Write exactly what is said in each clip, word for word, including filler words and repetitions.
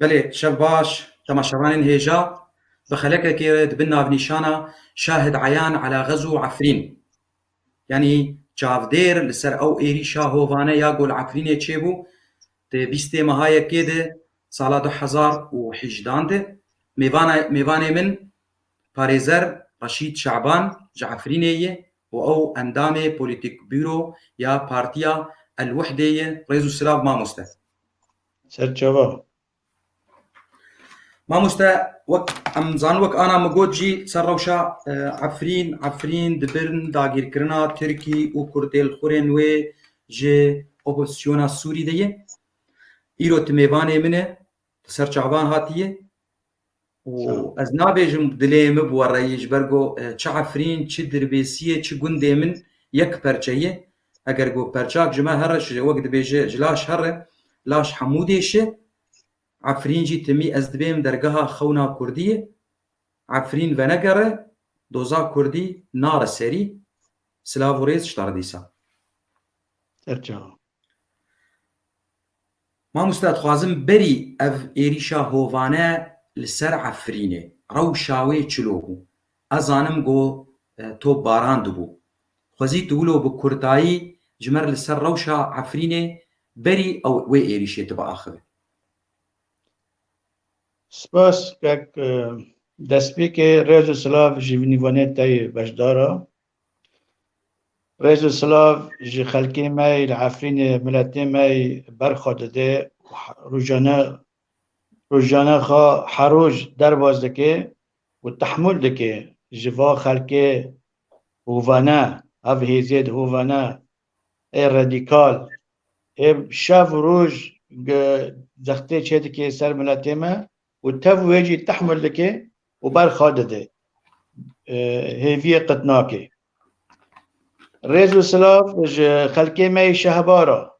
Belê, şev baş, temaşevanên hêja, bi xelekekê re di bin navnîşana Şahid Eyan Ela Xezo Efrîn. Yanî çavdêr li ser ew êrîşa hovane ya ku li Efrînê çêbû, di bîstê meha yekê de sala du hezar û hejdan de, mêvana-, mêvanê min parêzer Reşîd Şaban ji Efrînê ye û ew endamê polîtîk bûro ya Partiya El Wihdê ye. Rêz û silav mamoste. Serçava. Mamoste, wek em zanin, wek ana min got jî, ser rewşa, e, Efrîn, Efrîn di bin dagîrkirina Tirkî û Kurdê li xurên wê ji opozisyona Sûrî de ye. Îro tu mêvanê min e, tu ser çavan hatiye. Û Sağ ol. Ez nabêjim dilê min bi we re ye, ji ber ku, e, çi Efrîn, çi Dirbêsiyê, çi gundê min yek perçe ye. Eger ku perçak ji me here, ji wek dibêje, ji laş here, laş hemû dêşe. Efrîn jî timî ez dibêm dergeha xewna kurdî ye. Efrîn venegere, doza kurdî nare serî. Silav û rêz ji te re dîsa. Serçava. Mamoste, dixwazim berî ev êrîşa hovane li ser Efrînê, rewşa wê çilo bû? Ez zanim ku, e, top baran dibû. Xwezî tu wilo bi kurtayî ji me re li ser rewşa Efrînê berî ew, wê êrîşê tu biaxive. Spas kek, e, destpêkê rêz û silav ji vînîvanê te yê beşdara. Rêz û silav ji xelkê me yê li Efrînê, miletê me yê berxwe dide û he-, rojane, rojane xwe her roj derbas dike û tehmûl dike ji va xelkê hovane, ev hêzê di hovane ê radîkal, ê şev û roj gi-, zextê çêdike ser miletê me û tev wê jî tehmil dike û berxa dide. E, hêviyê qet nake. Rêz û silav ji xelkê me yê şehbara,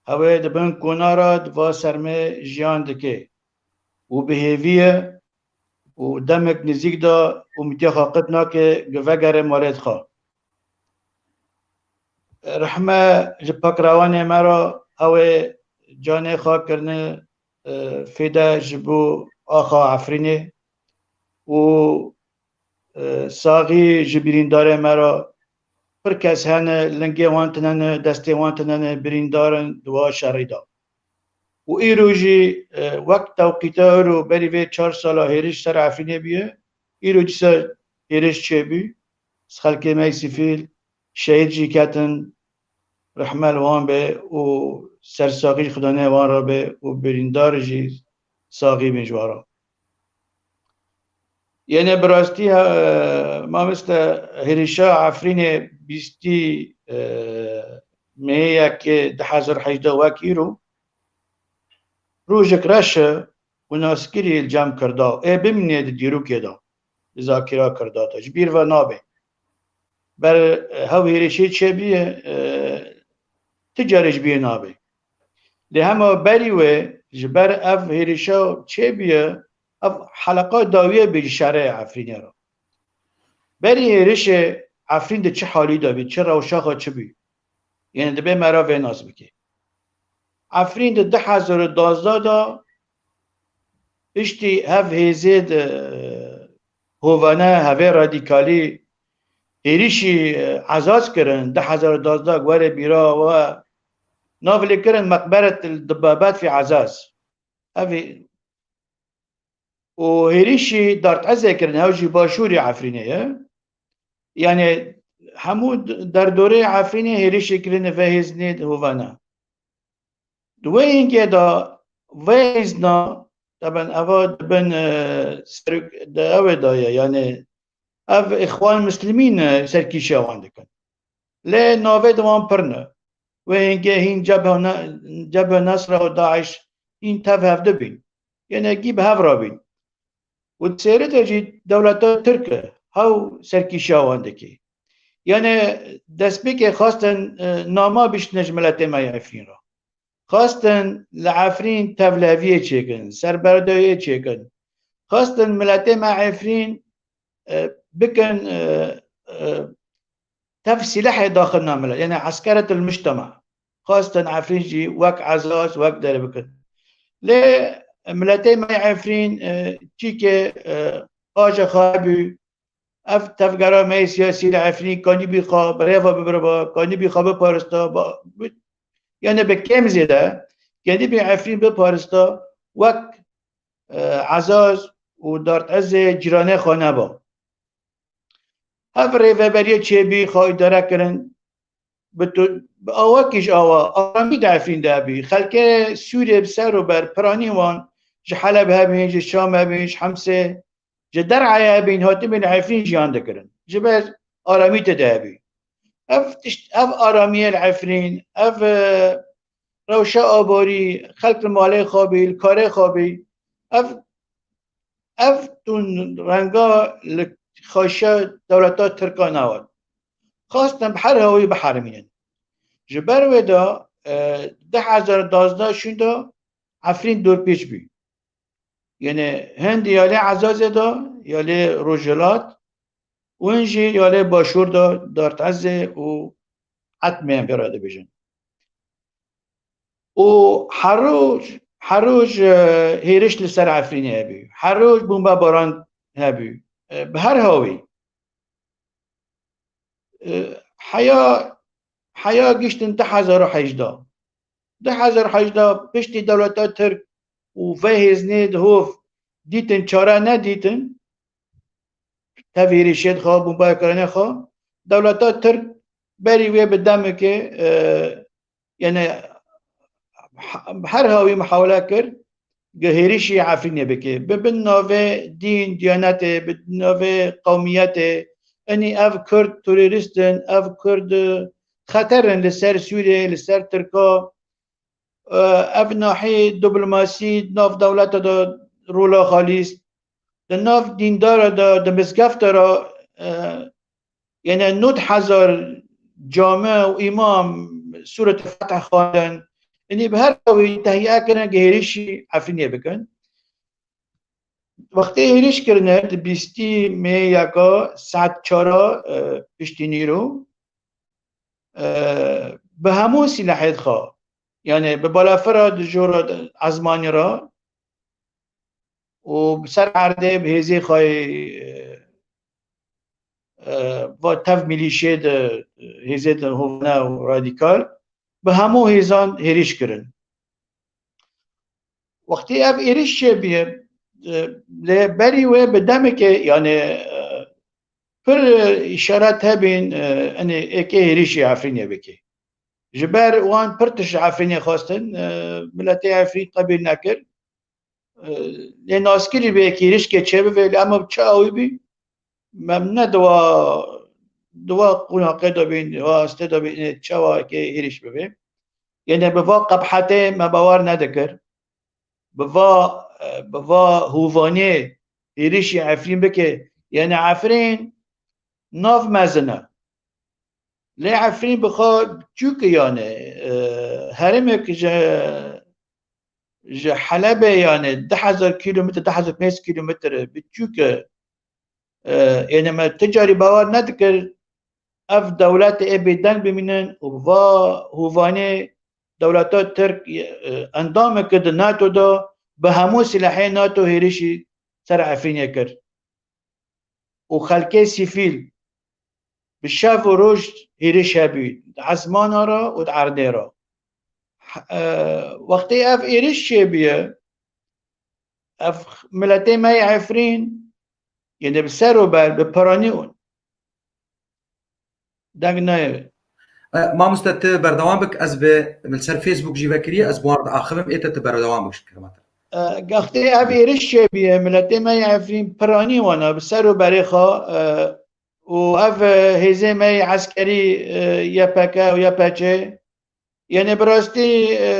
ew ê di bin kona re di va sermê jiyan dike û bi hêvî ye û demek nêzîk de umîtiya xwe qet nake, gi vegere malêt xwe. Rehme ji pakrewanê me re, ew ê canê xwe kirine, e, fêde ji bo axa Efrînê û, e, saxî ji birîndarê me re. Pir kes hene, lingê wan tune ne, destê wan tune ne, birîndar in di wa şerî de. Û îro jî, e, wek tewqîta îro berî vê çar sala hêriş ser Efrînê bûye, îro dîsa hêriş çêbû, xelkê me yê sivîl şehîd jî ketin, rehme li wan be û sersaxî ji Xudanê wan re be û birîndar jî saxî bin ji wan re. Yene bi rastî, e, mamoste, hêrişa Efrînê bîstî, e, mehê yekê du hezar hejdeh wek îro rojek reş e û naskirî li cem Kurda ê bimîne di dîrokê de, di zakira Kurda de ji bîr ve nabe. Ber, e, hew hêrişê çêbûye, e, ti carê ji bîr nabe. Lê hema berî wê ji ber ev hêrişa çêbûye, ev heleqa dawiyê bî ji şerê Efrînê re. Berî hêrişê Efrîn di çi halî de bî, çi rewşa xwe çi bî? Yanî dibe me re vê nas bike. Efrîn di du hezar û duwazdeh de piştî hev hêzê di hovane, hevê radîkalî hêrişî, e, Ezaz kirin, du hezar û duwazdeh were bîra we, nav lê kirin Meqberet Dibabet fî Ezaz. Ev ê, û hêrişî Dartezê kirin, ew jî başûrê Efrînê ye. Yanî hemû d-, derdorê Efrînê hêrişê kirine ve hêznê hovane. Di wê hingê de vê hêzna, teben eva di bin, e, serok-, di ew ê de ye, yanî ev Îxwan Muslimîn, e, serkîşiya wan dikin. Lê navê di wan pir ne. Wê hingê hîn Cebhe Ne-, Cebhe Nesra û DAIŞ hîn tev hev dibîn. Yene gî bi hev re bîn. Û di sêrê de jî dewleta Tirk e, hew serkîşiya wan dike. Yanî destpêkê xwestin, e, nama biştine ji miletê me yê Efrîn re. Xwestin li Efrîn tevleviyê çêkin, serberdayiyê çêkin. Xwestin miletê me Efrîn, e, bikin, e, e, tev sîlehê daxilina milet, yanî eskeret el mujtema. Xwestin Efrîn jî wek Ezaz, wek dere bikin. Lê Miletê me yê Efrîn, e, çîkê, e, aja xwe hebû. Ev tevgera me yê siyasî li Efrîn kanîbî xwe bi rêva bibiriba, kanîbî xwe biparista, ba-, bi-, yani bi kêm zêde kanîbî Efrîn biparista wek, e, Ezaz û Dartezê cîranê xwe neba. Ev rêveberiyê çêbî xwe îdare kirin, bi tu-, bi awakî ji awa aramî di Efrîn de hebî. Xelkê Sûriyê bi ser û ber piranî wan ji Heleb hebîn, ji Şam hebîn, ji Hemsê, ji Der'ayê hebîn, hatibîn li Efrîn jiyan dikirin. Ji ber aramî tê de hebî. Ev tişt, ev aramiyê li Efrîn, ev, e, rewşa aborî, xelk li malê xwe bî, li karê xwe bî, ev, ev tûn renga li xweşiya dewleta Tirka newat. Xwestin bi her hawî biherimînin. Ji ber wê de, e, du hezar duwazdeh şûnda Efrîn dorpêç bû. Yani hin di ya lê Ezazê de, ya lê Rojhilat, û hin jî ya lê Başûr de, Dartezê û Etmê em pê re dibêjin. Û her roj, her roj, e, hêriş li ser Efrînê hebû. Her roj bombebaran hebû. E, bi her hawî. E, heya, heya giştin du hezar û hejdeh. Du hezar û hejdeh piştî dewleta Tirk û vê hêzinê di hov dîtin, çare nedîtin, tev hêrişê dixwe, bombekirinê xwe, dewleta Tirk berî wê bi demekê, e, yani, he-, her hawî muhawele kir, gi hêrişî Efrînê bike. Bi bin navê dîn, diyanetê, bi navê qewmiyetê. Enî ev Kurd terorîst in, ev Kurd, e, xeter in li ser Sûriyê, li ser Tirka. E, ev nahî diplomasî nav dewleta de rola xwe lîst. Di nav dîndara de, di mizgefta re, e, yani nod hezar came û îmam Sûret Fetih xwendin. Enî bi her hawî tehiye kirin gi hêrişî Efrînê bikin. Wextê hêriş kirine di bîstî mê yeka saet çar a, e, piştî nîro, e, bi hemû sîlehê dixwe, yani bi balafira di jora ezmanî re û bi ser erdê bi hêzê xwe, e, e, va tev milîşê de, hêzê de hovane û radîkal, bi hemû hêzan hêriş kirin. Wextê ev êriş çêbûye, e, lê berî wê bi demekê, yani, e, pir, e, îşaret hebîn, e, enê êkê hêrişî Efrînê bike. Ji ber wan pir tişt ji Efrînê xwestin, e, miletê Efrîn qebîl nekir. E, lê naskirî bê êkê hêrişkê çêbibe, lê ema bi çi awî bî, me ne diwa, diwa qûnaqê de bîn, diwa astê de bîn, ê çawa êkê hêriş bibe. Yani bi va qebhetê me bawer nedikir. Bi va, e, bi va hûvanê hêrişî Efrîn bike. Yani Efrîn nav mezin e. Lê Efrîn bi xwe çûk e yani, e, herêmek ji, ji Helebê yani du hezar kilometre, du hezar pênc yüz kilometre bi çûk e. E, yani me ti carî bawer nedikir ev dewletê ê bêdeng bimînin û va hûvanê dewleta Tirk, e, endameke di nato de bi hemû silahê nato hêrişî ser Efrînê kir. Û xelkê sivîl bi şev û roj hêriş hebû, di esmana re û di erdê re. He-, e, wextê ev êriş çêbûye, ev miletê me yê Efrîn, yani bi ser û ber, bi piranî û deng nayê. E, mamoste, tu berdewam bik, ez bi, min li ser Facebook jî vekiriye, ez bi wan re diaxivim, ê te tu berdewam bik ji kerema te. E, wextê ev êriş çêbûye, miletê me yê Efrîn piranî wana bi ser û berê xwe, e, û ev, e, hêzê me yê eskerî, e, Y P G û Y P G, yani bi rastî, e,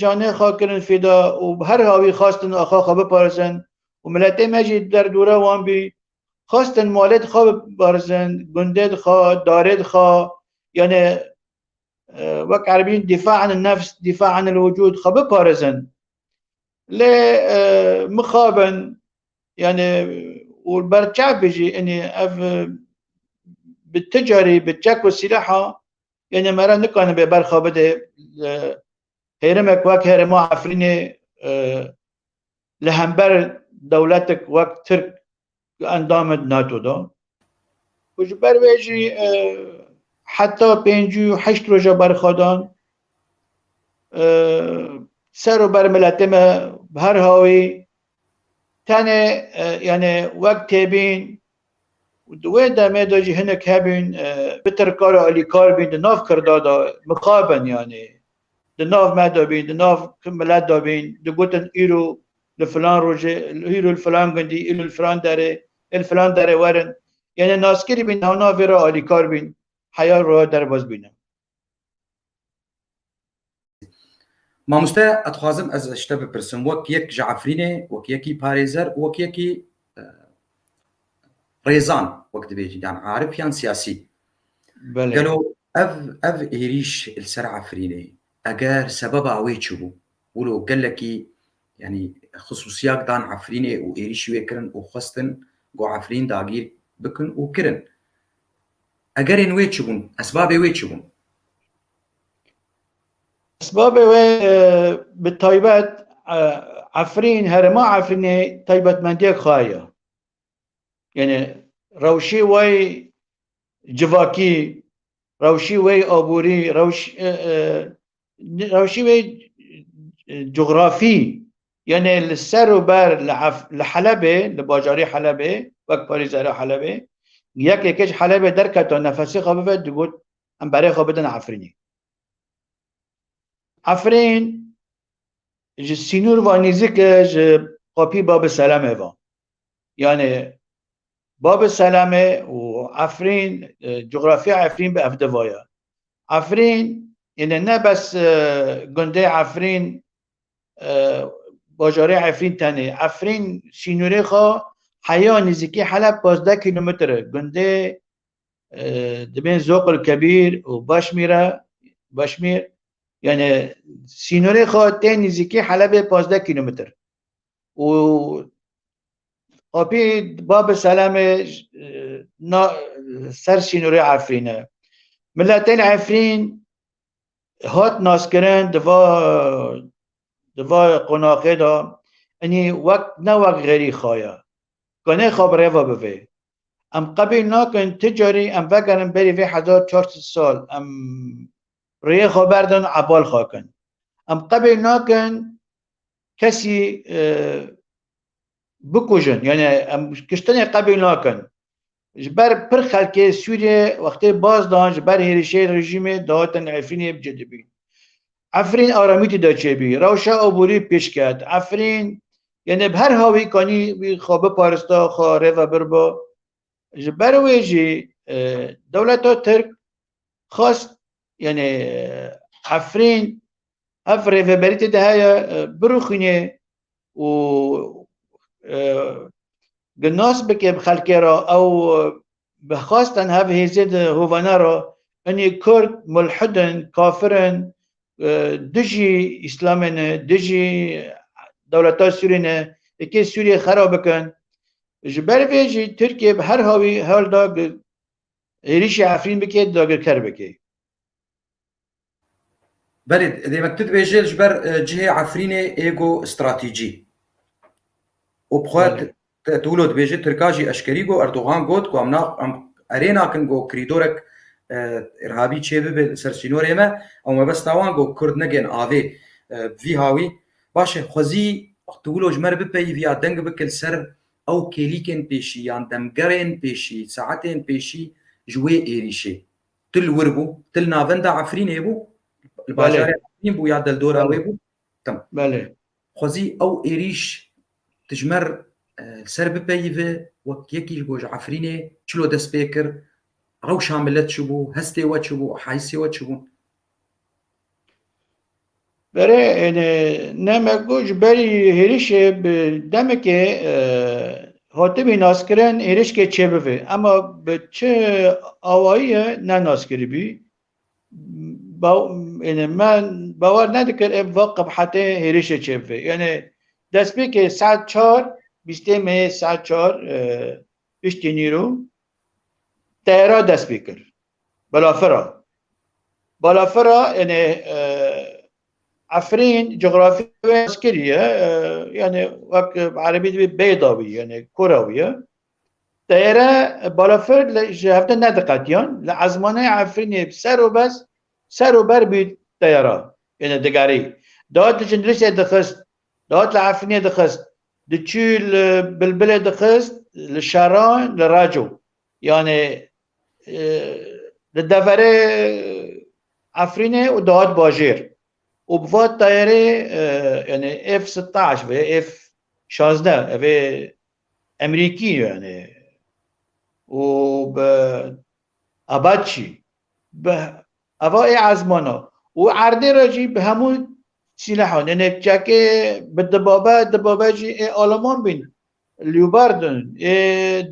canê xwe kirin fîda û bi her hawî xwestin axa xwe biparêzin û miletê me jî derdora wan bî, xwestin malê dixwe biparêzin, gundê dixwe, darê dixwe, yani, e, wek erebî dîfa anil nefs, dîfa anil wicûd xwe biparêzin. Lê, e, mixabin, yani, û berçav bijî, yani, ev, e, bi ticarî, bi çek û sîlaha, yani, me re nikanibe berxa bide, e, hêrimek wek herêma Efrînê, e, li hember dewletek wek Tirk endamê NATO de. Û ji ber wê jî, e, heta pêncî û heşt roja berxwedan, e, ser û ber miletê me bi her hawî tenê, e, yani wek têbîn û di wê demê de jî hinek hebîn, e, bi tirkar alîkar bîn di nav Kirda de mixabin yani. Di nav me de bîn, di nav milet de bîn, digotin îro li filan rojê, îro li filan gundî, îro li filan derê, ê li filan derê werin. Yani naskirî bîn, hewna vê re alîkar bîn, heya roya derbas bîne. Mamoste, ez dixwazim ez ji te bipirsim, wek yek ji Efrînê, wek yekî parêzer, wek yekî, e, rêzan, wek dibêjin, yan arif yan siyasî. Belê. Gelo ev, ev êrîş li ser Efrînê, eger sebeba wê çi bû? Wilo gelekî, yanî xisûsiyak dan Efrînê û êrîşî wê kirin û xwestin ku Efrîn dagîr bikin û kirin. Egerên wê çi bûn? Esbabê wê çi bûn? Esbabê wê, e, bi taybet, e, Efrîn, herêma Efrînê taybetmendiyek xwe ye. Yani rewşê wê civakî, rewşî wê aborî, rewş-, e, e, rewşî wê, e, cografî, yani li ser û ber li Ef-, li Helebê, li bajarê Helebê, wek parêzera Helebê, yek yekê ji Helebê derketa nefesê xwe bive, digot, em berê xwe bidin Efrînê. Efrîn ji sînor ve nêzîk e, ji qapî Babê Selemê ve. Yani Babê Selemê û Efrîn, e, cografya Efrîn bi ev diva ye. Efrîn, yani ne bes, e, gundê Efrîn, e, bajarê Efrîn tenê. Efrîn sînorê xwe heya nêzîkî Heleb pazdeh kîlometre. Gundê, e, dibên Zoqil Kebîr û Başmîr e, Başmîr, yani sînorê xwe tê nêzîkî Helebê pazdeh kîlometre. Û qapî Babê Selemê, e, na, ser sînorê Efrîn e. Miletên Efrîn hat naskirin di va, di va qonaxê de, enî wek, ne wek xêrî xwe ye. Kanê xwe bi rê ve bivê. Em qebîl nakin, ti carî em vegerin berî vê hezar çar sed sal. Em rêyê xwe berdin, ebal xwe kin. Em qebîl nakin, kesî, e, bikujin. Yani em kiştinê qebîl nakin. Ji ber pir xelkê Sûriyê wextê baz dan, ji ber hêrişê rejîmê dihatin Efrînê bi cih dibîn. Efrîn aramîtî de çêbî. Rewşa aborî pêş ket. Efrîn, yani bi her hawî kanî wî xwe biparista, xwe rê ve birba. Ji ber wê jî, e, dewleta Tirk xwest, yani, Efrîn, ev rêveberî tê de heye, e, birûxîne û, e, ginas bike bi xelkê re, ew bi xwestin hev hêzê di hovane re, enî Kurd mulhid in, kafir in, e, dijî Îslamê ne, dijî dewleta Sûriyê ne, yekê Sûriyê xera bikin. Ji ber vê jî Tirkiye bi her hawî hewl da êrîşê Efrîn bike, dagirker bike. Belê, demek tu dibêjê ji ber, e, cihê Efrînê ê go stratejî. Û bi xwe Belê. te, te wilo dibêje, Tirka jî eşkerî got, Erdogan got ku em na-, em erê nakin ku kirîdorek, e, irhabî çê bibe li ser sînorê me, ew mebesta wan ku Kurd negên avê, e, vî hawî. Baş e, xwezî tu wilo ji me re bipeyivî ya deng bike li ser ew kêlîkên pêşî yan demgerên pêşî, saetên pêşî ji wê êrîşê. Tu li wir bû, tu li navenda Efrînê bû, li Belê. bajarê Efrîn bû ya deldora Belê. wê bû. Tamam. Belê. Xwezî ew êrîş tu ji me re, e, li ser bipeyivî, wek yekî ji bo ji Efrînê çilo dest pê kir, rewşa milet çi bû, hestê we çi bû, heyîsê we çi bû? Berê, yani, ne me got ji berî hêrişê bi demekê, e, hatibî naskirin, hêrişkê çêbivê. Ema bi çi awayî ye, ne naskiribî. Baw-, yani, me bawer nedikir, ev va qebhetê hêrişê çêbivê. Yani, destpêkê saet çar, bîstê meyê saet çar, e, piştî nîro, teyara dest pê kir. Balafira. Balafira, yani, e, Efrîn, cografî wê ez kiriye, e, yani wek bi erebî dibê beyda wî, yani kura wî ye. Teyare balafir li, ji hevde nediqetiyan, li ezmanê Efrînê ser û bez, ser û ber bû teyara, yani digerî. Dihat li Cindirîsê dixist, dihat li Efrînê dixist, diçû li Bilbilê dixist, li Şeran, li Reco. Yani, e, li deverê Efrînê û dihat bajêr. Û bi va teyarê, e, yani F sitaş ve F şazdeh, ev ê Emerîkî yani. Û bi Apache, bi eva ê ezmana. Û erdê re jî bi hemû sîlehan. Yani çekê bi dibabe, dibabe jî ê Alman bîn. Leopardin, ê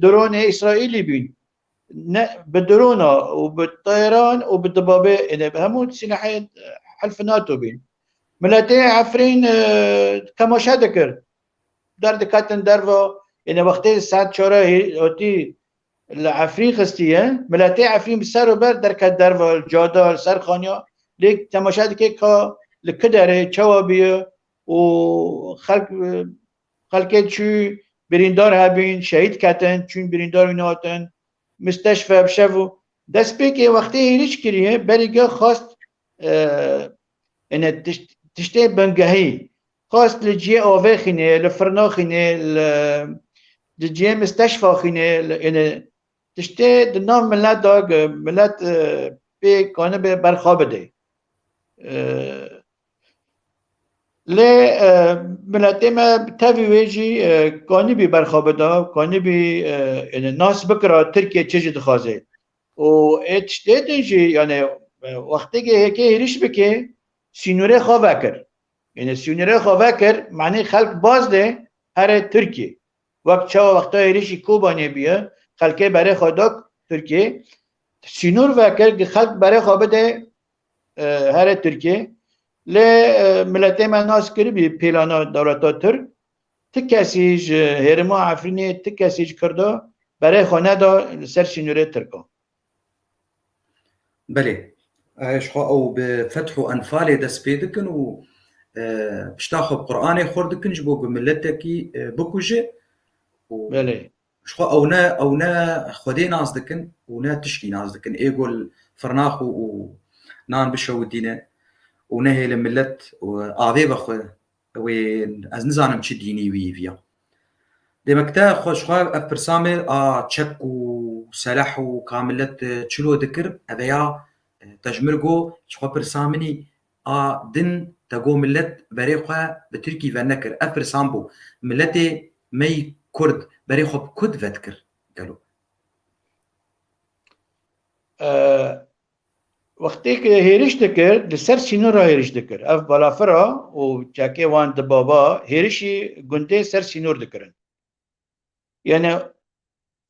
dronê Îsraîlî bîn. Ne, bi drona û bi teyeran û bi dibabê, yani bi hemû sîlehê Hilf NATO bîn. Miletê Efrîn, e, temaşe dikir. Derdiketin derva, yani wextê saet çar hê-, hatî li Efrîn xistiye, miletê Efrîn bi ser û ber derket derva, li cada, li ser xaniya, lê temaşe dike ka li ki derê çawa bûye û xelk, xelkê çû birîndar hebîn, şehîd ketin, çûn birîndar wî hatin, misteşfe bi şev û destpêkê wextê hêriş kiriye, berî ge xwest, e, ene tişt-, tiştê bingehî, xwest li ciyê avê xînê, li firna xînê, li, li ciyê misteşfa xînê, li, ene tiştê di nav milet de, ge-, milet, e, pê kanibe berxa bide. E, lê, e, miletê me tevî wê jî, e, kanibî berxa bida, kanibî, e, yani nas bikira Tirkiye çi jî dixwaze. Û ê tiştê din jî, yani, e, wextê ke yekê hêriş bike, sînorê xwe vekir. Yani sînorê xwe vekir, manê xelk baz de here Tirkiye. Wek çawa wexta hêrişî Kobanê bûye, xelkê berê xwe da Tirkiye, sînor vekir, ki xelk berê xwe bide, e, here Tirkiye. Lê, e, miletê me nas kiribî pêlana dewleta Tirk. Ti kesî ji hêrima Efrînê, ti kesî ji Kirda berê xwe neda li ser sînorê Tirkan. Belê. E, ji xwe ew bi feth û enfalê dest pê dikin û, e, pişta xwe bi Qur'anê xwir dikin ji bo ku miletekî, e, bikuje û Belê. Ji xwe ew ne, ew ne Xwedê nas dikin û ne tişkî nas dikin. Ê ku li firna xwe û nan bişewitîne û nehêle milet û avê vexwe, wê ez nizanim çi dînî wî viya. Demek te xwe ji xwe ev pirsa me a çek û seleh û ka milet, e, çilo dikir, eve ya, e, te ji mir got, ji xwe pirsa min î, a din te got milet berê xwe bi tirkî venekir. Ev pirsan bû. Miletê me yî kurd berê xwe bi ku dikir gelo? E, wextê ke hêriş dikir, li ser sînora hêriş dikir. Ev balafira û çekê wan dibaba hêrişî gundê ser sînor dikirin. Yani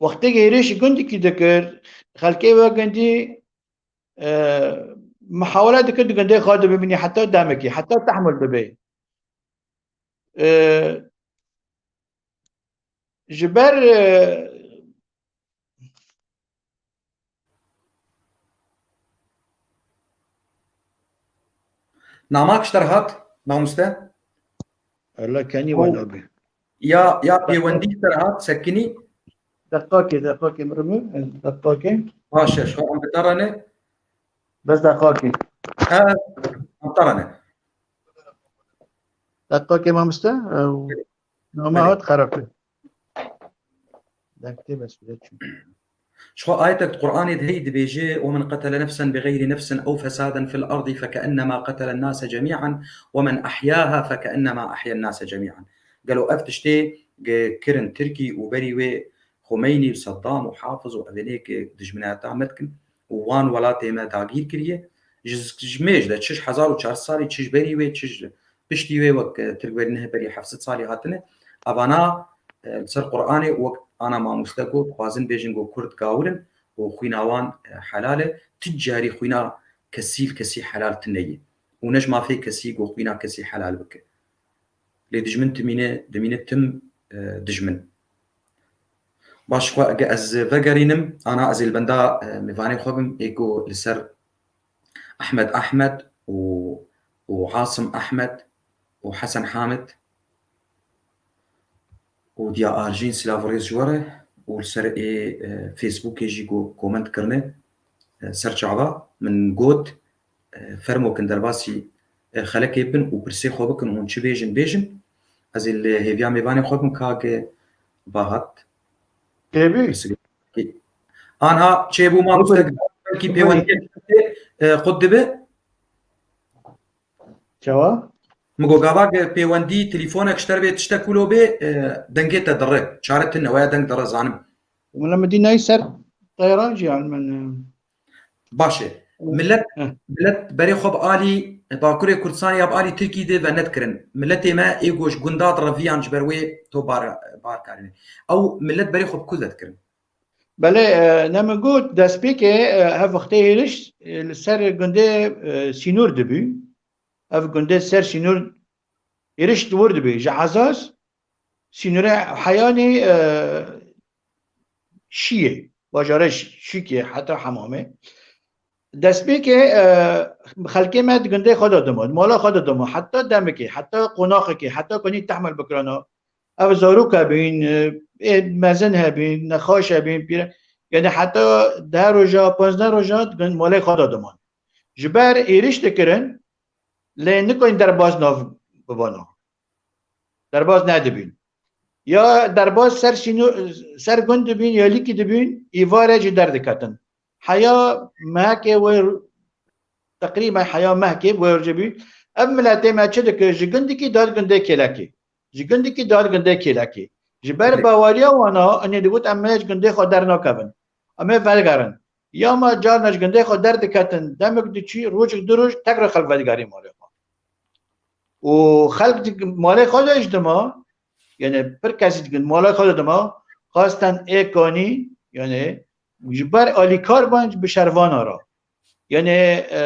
wextê ke hêriş gundikî dikir, xelkê we gundî, e, muhawele dikir di gundê xwe de bimînî heta demekî, heta tehmil bibe. E, ji ber, e, Namak ji te re hat, mamoste? Ela kenî Ew, wan abi. Ya, ya pêwendî ji te re hat, sekinî. Deqakê, deqakê, mirim, deqakê. Baş e, ji xwe em bi te re ne. Bes deqakê. Ha, em te re ne. Deqakê mamoste, ew, nama Belê. hat xerab e. Dengtê bes bile çû. Ji xwe ayetek di Qur'anê de heyî dibêje: "ومن قتل نفسا بغير نفس أو فساد في الأرض فكأنما قتل الناس جميعا ومن أحياها فكأنما أحيا الناس جميعا." Gelo ev tiştê ge kirin Tirkî û berî wê Xumeynî û Seddam û Hafiz û evênê ke dijminayeta me dikin û wan welatê me dagîr kiriye, ji, ji mêj de çi ji hezar û çar sed salî, çi ji berî wê, çi ji piştî wê wek, e, Tirk berî neh berî heft sed salî hatine. Evana, e, li ser Qur'anê wek ana mamoste got, dixwazin bêjin ku Kurd gawir in û xwîna wan, e, helal e. Ti carî xwîna kesî li kesî helal tune ye. Û ne ji mafê kesî ku xwîna kesî helal bike. Lê dijmin timîne, dimîne tim, e, dijmin. Baş, xwe ege ez vegerînim, ana ez ê li benda, e, mêvanê xwe bim, ê ku li ser Ehmed Ehmed û, û Asim Ehmed û Hesen Hamid û Diya Arjîn, silav û rêz ji we re, û li ser ê, e, Facebookê jî ku koment kirine, e, ser çava min got, e, fermokin derbasî, e, xelekê bin û pirsê xwe bikin, hûn çi bêjin, bêjin. Ez ê li hêviya mêvanê xwe bim, kak Bahat. Kêbî? Pirsgirêk. Anha çêbû, mamoste, belkî pêwendiyek, e, qut dibe. Çawa? Min got, gava ge pêwendî, telîfonek ji te re bê, tiştek wilo bê, e, dengê te dire. Çare tune, weya deng dire, zanim. Min, min dî nayê ser teyran jî, yani min, e, Baş e. Hı. Millet, Hı. millet berê xwe bi alî Bakurê Kurdistanê ya bi alî Tirkî dê venedikirin. Milletê me ê ku ji gunda direviyan ji ber wê to bar, bar karîne. Ew millet berê xwe bi ku vedikirin? Belê, e, ne min got, destpêkê, e, ev wextê hêriş, e, li ser gundê, e, sînor dibû. Ev gundê ser sînor hêriş li wir dibû. Ji Ezaz sînorê heyanê, e, Şiyê, bajarê Şi-, Şîkê heta Hemamê. Destpêkê, e, xelkê me di gundê xwe de dima, di mala xwe de dima, heta demekê, heta qonaxekê, heta konî tehmil bikirana. Ev zarok hebîn, e, ê mezin hebîn, nexaş hebîn, pîre, yani heta deh roja, panzdeh roja di gund malê xwe de diman. Ji ber êrîş dikirin, lê nikoyîn derbas nav bibana. Derbas nedibîn. Ya derbas ser sîno-, ser gund dibîn, ya lîkî dibîn, îvare jî derdiketin. Heya mehekê wê, teqrîben heya mehekê wê rojê bî. Ev miletê me çi dikir? Ji gundikî dad gundê kêlekê. Ji gundikî dad gundê kêlekê. Ji ber Belê. baweriya wana, enê digot, em ê ji gundê xwe dernakevin. Em ê vedigerin. Ya me carna ji gundê xwe derdiketin, demek diçî, rojek du roj, tekrar xelk vedigerî malê xwe. Û xelk di malê xwe de jî dima, yani pir kesî di mala xwe de dima, xwestin ê kanî, yani ji ber alîkar ban bi şervana re. Yani, e,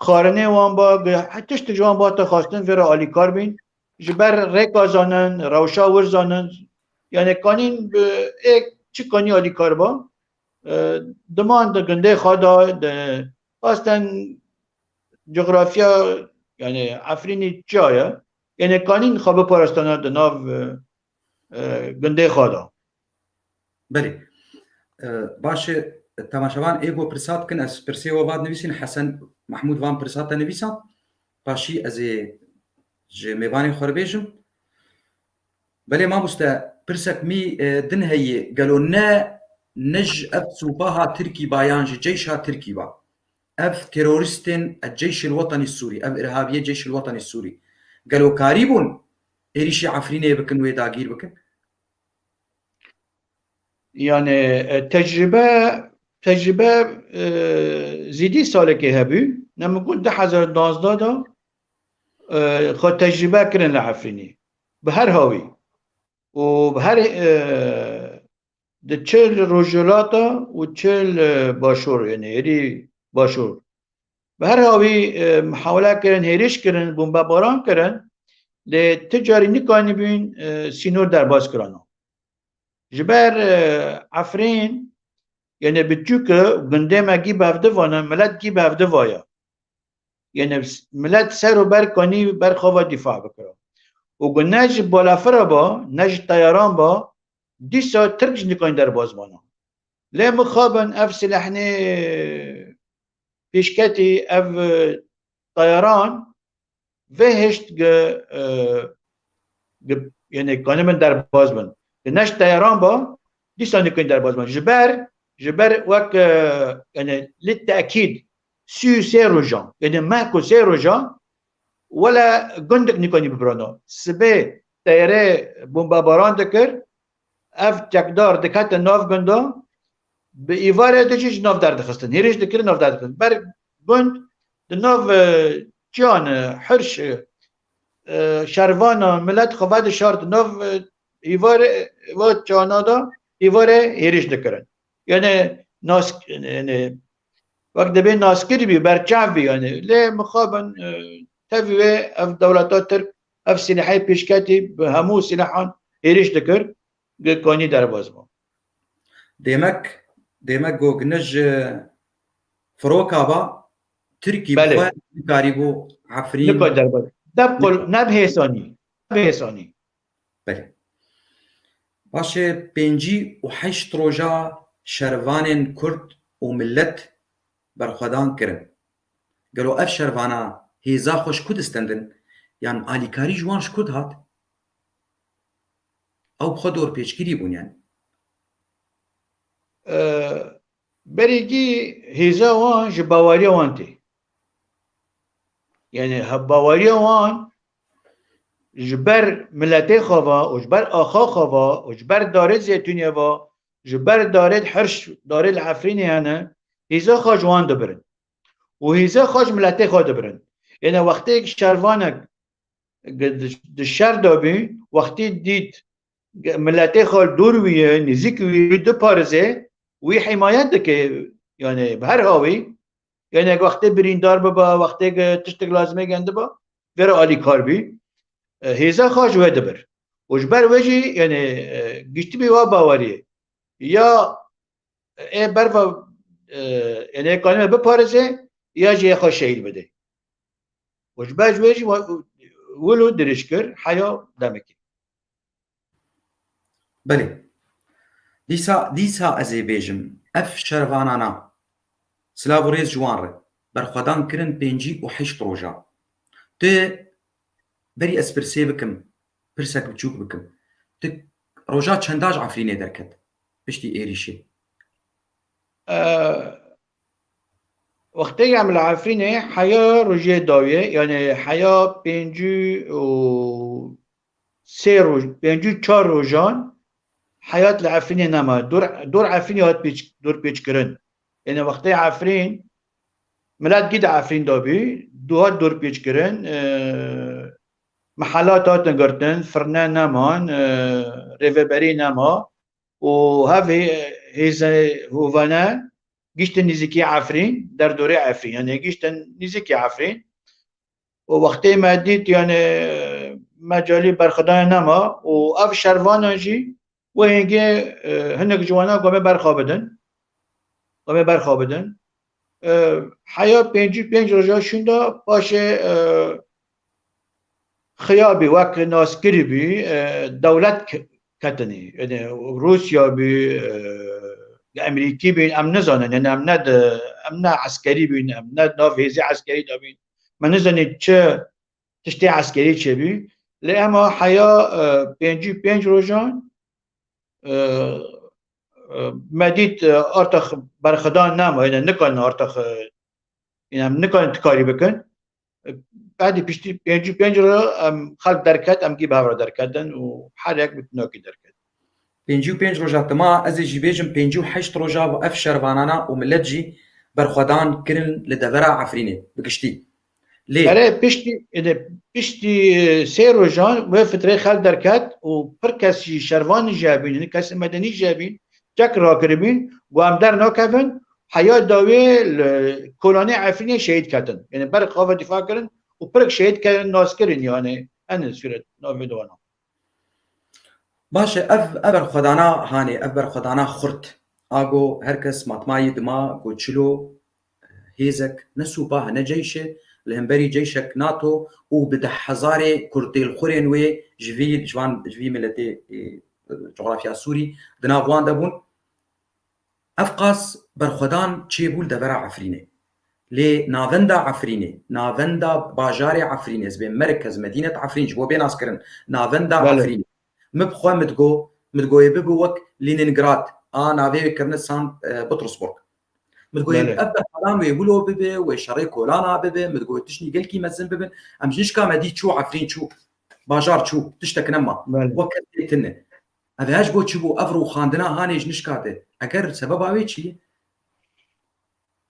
xwarinê wan ba, gi-, he tişt ji wan ba te xwestin vê re alîkar bîn. Ji ber rêka zanin, rewşa wir zanin, yani kanîn bi ê çi kanî alîkar ba, e, diman di gundê xwe de, di, xwestin coğrafya, yani Efrînî çiya ye? Yani kanîn xwe biparastana di nav, e, e, gundê xwe de. Belê. E, baş e, temaşevan ê ku pirsa dikin, ez pirsê we va dinivîsîn, Hesen Mehmûd van pirsa te nivîsan, paşî ez ê ji mêvanê xwe re bêjim. Belê mamoste, pirsek mî, e, din heye, gelo ne, ne ji ev sûpaha Tirkî ba yan ji ceyşa Tirkî ba? Ev terorîstên, e, Ceyşil Wetenî Sûrî, ev irhabiyê Ceyşil Wetenî Sûrî, gelo karîbûn êrîşî Efrînê bikin, wê dagîr bikin? Yani, e, tecrübe, tecrübe, e, zîdî salekê hebû. Ne min got du hezar duwazdeh de, e, xwe tecrübe kirin li Efrînê. Bi her hawî. Û bi her, e, di çi li rojhilata û çi li başûr, yani êrî başûr. Bi her hawî, e, mihawele kirin, hêriş kirin, bombebaran kirin, lê ti carî nikanîbûn, e, sînor derbas kirana. Ji ber, e, Efrîn, yani bi çûke gundê me gî bi hevdiv ane, milet gî bi hevdiv aya. Yani milet ser û ber kanî ber xwe ve dîfa bikira. Û ku ne ji balafira ba, ne ji teyaran ba, dîsa Tirk jî nikanî derbas bana. Lê mixabin ev silehne pêşketî, ev, e, teyaran vê hişt gi, e, gi, yani kanîbin derbas bin. Gi ne ji teyaran ba, dîsa nikin derbas bin. Ji ber, ji ber wek, e, yani li tekîd sî û sê rojan, yani meh ku sê rojan, wele gundik nikanî bibirano. Sibê teyarê bombebaran dikir, ev çekdar dikete nav gunda, bi îvarê de jî ji nav derdixistin. Hêriş dikirin, nav derdixistin. Ber gund di nav, e, çiyan, e, hirş, e, e, şervana, milet xwe vedişart di nav, e, îvarê, va çiyana de, îvarê hêriş dikirin. Yani nas-, yani wek dibê naskir bî, berçav bî yani. Lê mixabin, e, tevî wê ev dewleta Tirk ev silahê pêşketî bi hemû silahan hêriş dikir, gi kanî derbas bû. Demek, demek go gine ji firoka ba Tirkî Belê. Bi xwe nikarîbû Efrîn. Nika derbar. Deb qul, ne bi hêsanî. Ne bi hêsanî. Belê. Baş e, pêncî û heşt roja şervanên Kurd û millet berxwedan kirin. Gelo ev şervana hêza xwe ji ku distendin? Yan alîkarî ji wan ji ku dihat? Ew bi xwe dorpêçkirî bûn yani. Ee, berî gî hêza wan ji baweriya wan tê. Yani he, baweriya wan ji ber miletê xwe ve û ji ber axa xwe ve û ji ber darê Zeytûnê ve, ji ber darê Hirş, darê li Efrînê hene, hêza xwe ji wan dibirin. Û hêza xwe ji miletê xwe dibirin. Yani wextê şervanek di, di şer de bî, wextê dît miletê xwe li dûr wî ye, nêzîk wî ye, diparizê, wî himayet dike, yani bi her hawî, yani wextê birîndar bibe, wextê tiştek lazimê gendibe, vê re alîkar bî, e, hêza xwe ji wê dibir. Û ji ber wê jî, yani, e, giştibî wa baweriyê. Ya ê berva, e, ênê kanime biparêze ya jî yê xwe şehîd bide. Û ji ber ji wê jî wa-, wilo dirêj kir, heya demekê. Belê. Dîsa, dîsa ez ê bêjim, ev şervanana, silav û rêz ji wan re, berxwedan kirin pêncî û heşt roja. Tu berî ez pirsê bikim, pirsek biçûk bikim. Tu roja çenda ji Efrînê derket piştî êrîşê? E, wextê em li Efrînê heya rojê dawiye, yani heya pêncî û sê roj, pêncî û çar rojan heyat li Efrînê nema. Dor, dor Efrînê hat pêç, dorpêçkirin. Yani wextê Efrîn, milet gî di Efrîn de bî, du hat dorpêçkirin, e, mehelat hatin girtin, firne neman, e, rêveberî nema û hev hê-, hêzê hovane giştin nêzîkî Efrîn, derdorê Efrîn, yani giştin nêzîkî Efrîn. Û wextê me dît, yani, mecalî berxwedanê nema û ev şervanan jî wê hingê, e, hinek ji wana ku em ê berxwe bidin. Em ê berxwe bidin. E, heya pêncî pênc roja şûnda paşê, e, xiya bî, wek naskirî bî, e, dewlet ke-, ketinî. Yani Rûsya bî, e, Emerîkî bîn, em nizanin. Yani em ne di, em ne eskerî bîn, em ne di nav hêzê eskerî de bîn. Me nizanî çi tiştê eskerî çêbî. Lê ema heya, e, pêncî pênc rojan, e, e, me dît, e, artex berxwedan nema, yani nikarin artex, e, yani em nikarin tikarî bikin. E, Bedî piştî pêncî pênc ro em xelk derket, em gî bi hev re derketin û her yek bi tunokî derket. Pêncî û pênc roja tima, ez ê jî bêjim pêncî û heşt roja ev şervanana û millet jî berxwedan kirin li devera Efrînê bi giştî. Lê Erê piştî, êdî piştî, e, sê rojan wê fitrê xelk derket û pir kes jî şervan jî hebîn, yani kesê medenî jî hebîn, çek rakiribîn, ku em dernakevin, heya dawê li kolanê Efrînê şehîd ketin. Yani ber xwe ve dîfa kirin û pirik şehîd kirin, nas kirin, yani en sûret navê de wana. Baş e, ev, ev berxwedana hanê, ev berxwedana xurt. Ago her kes matmayî dima ku çilo hêzek ne sûpah e, ne ceyş e, li hemberî ceyşek nato û bi deh hezarê kurtêlxurên wê ji vî, ji van, ji vî miletê, ê, cografya Sûrî di nav wan de bûn. Ev qas berxwedan çêbû li devera Efrînê. Lê navenda Efrînê, navenda bajarê Efrînê, ez bê merkez, medînet Efrîn, ji bo bê naskirin, navenda Belê. Efrînê. Min bi xwe min digo, min digoyê bibe wek Leningrad, a navê wê kirine Sankt, e, Petersburg. Min digoyê Belê. Ev berxwedan wê wilo bibe, wê şerê kolana bibe, min digoyê tiştî gelkî mezin bibin. Em ji nişka me dî çû Efrîn çû, bajar çû, tiştek nema. Belê. Wek kesê tune. Ev her ji bo çi bû? Ev rûxandina hanê ji nişka de. Eger sebeba wê çi ye?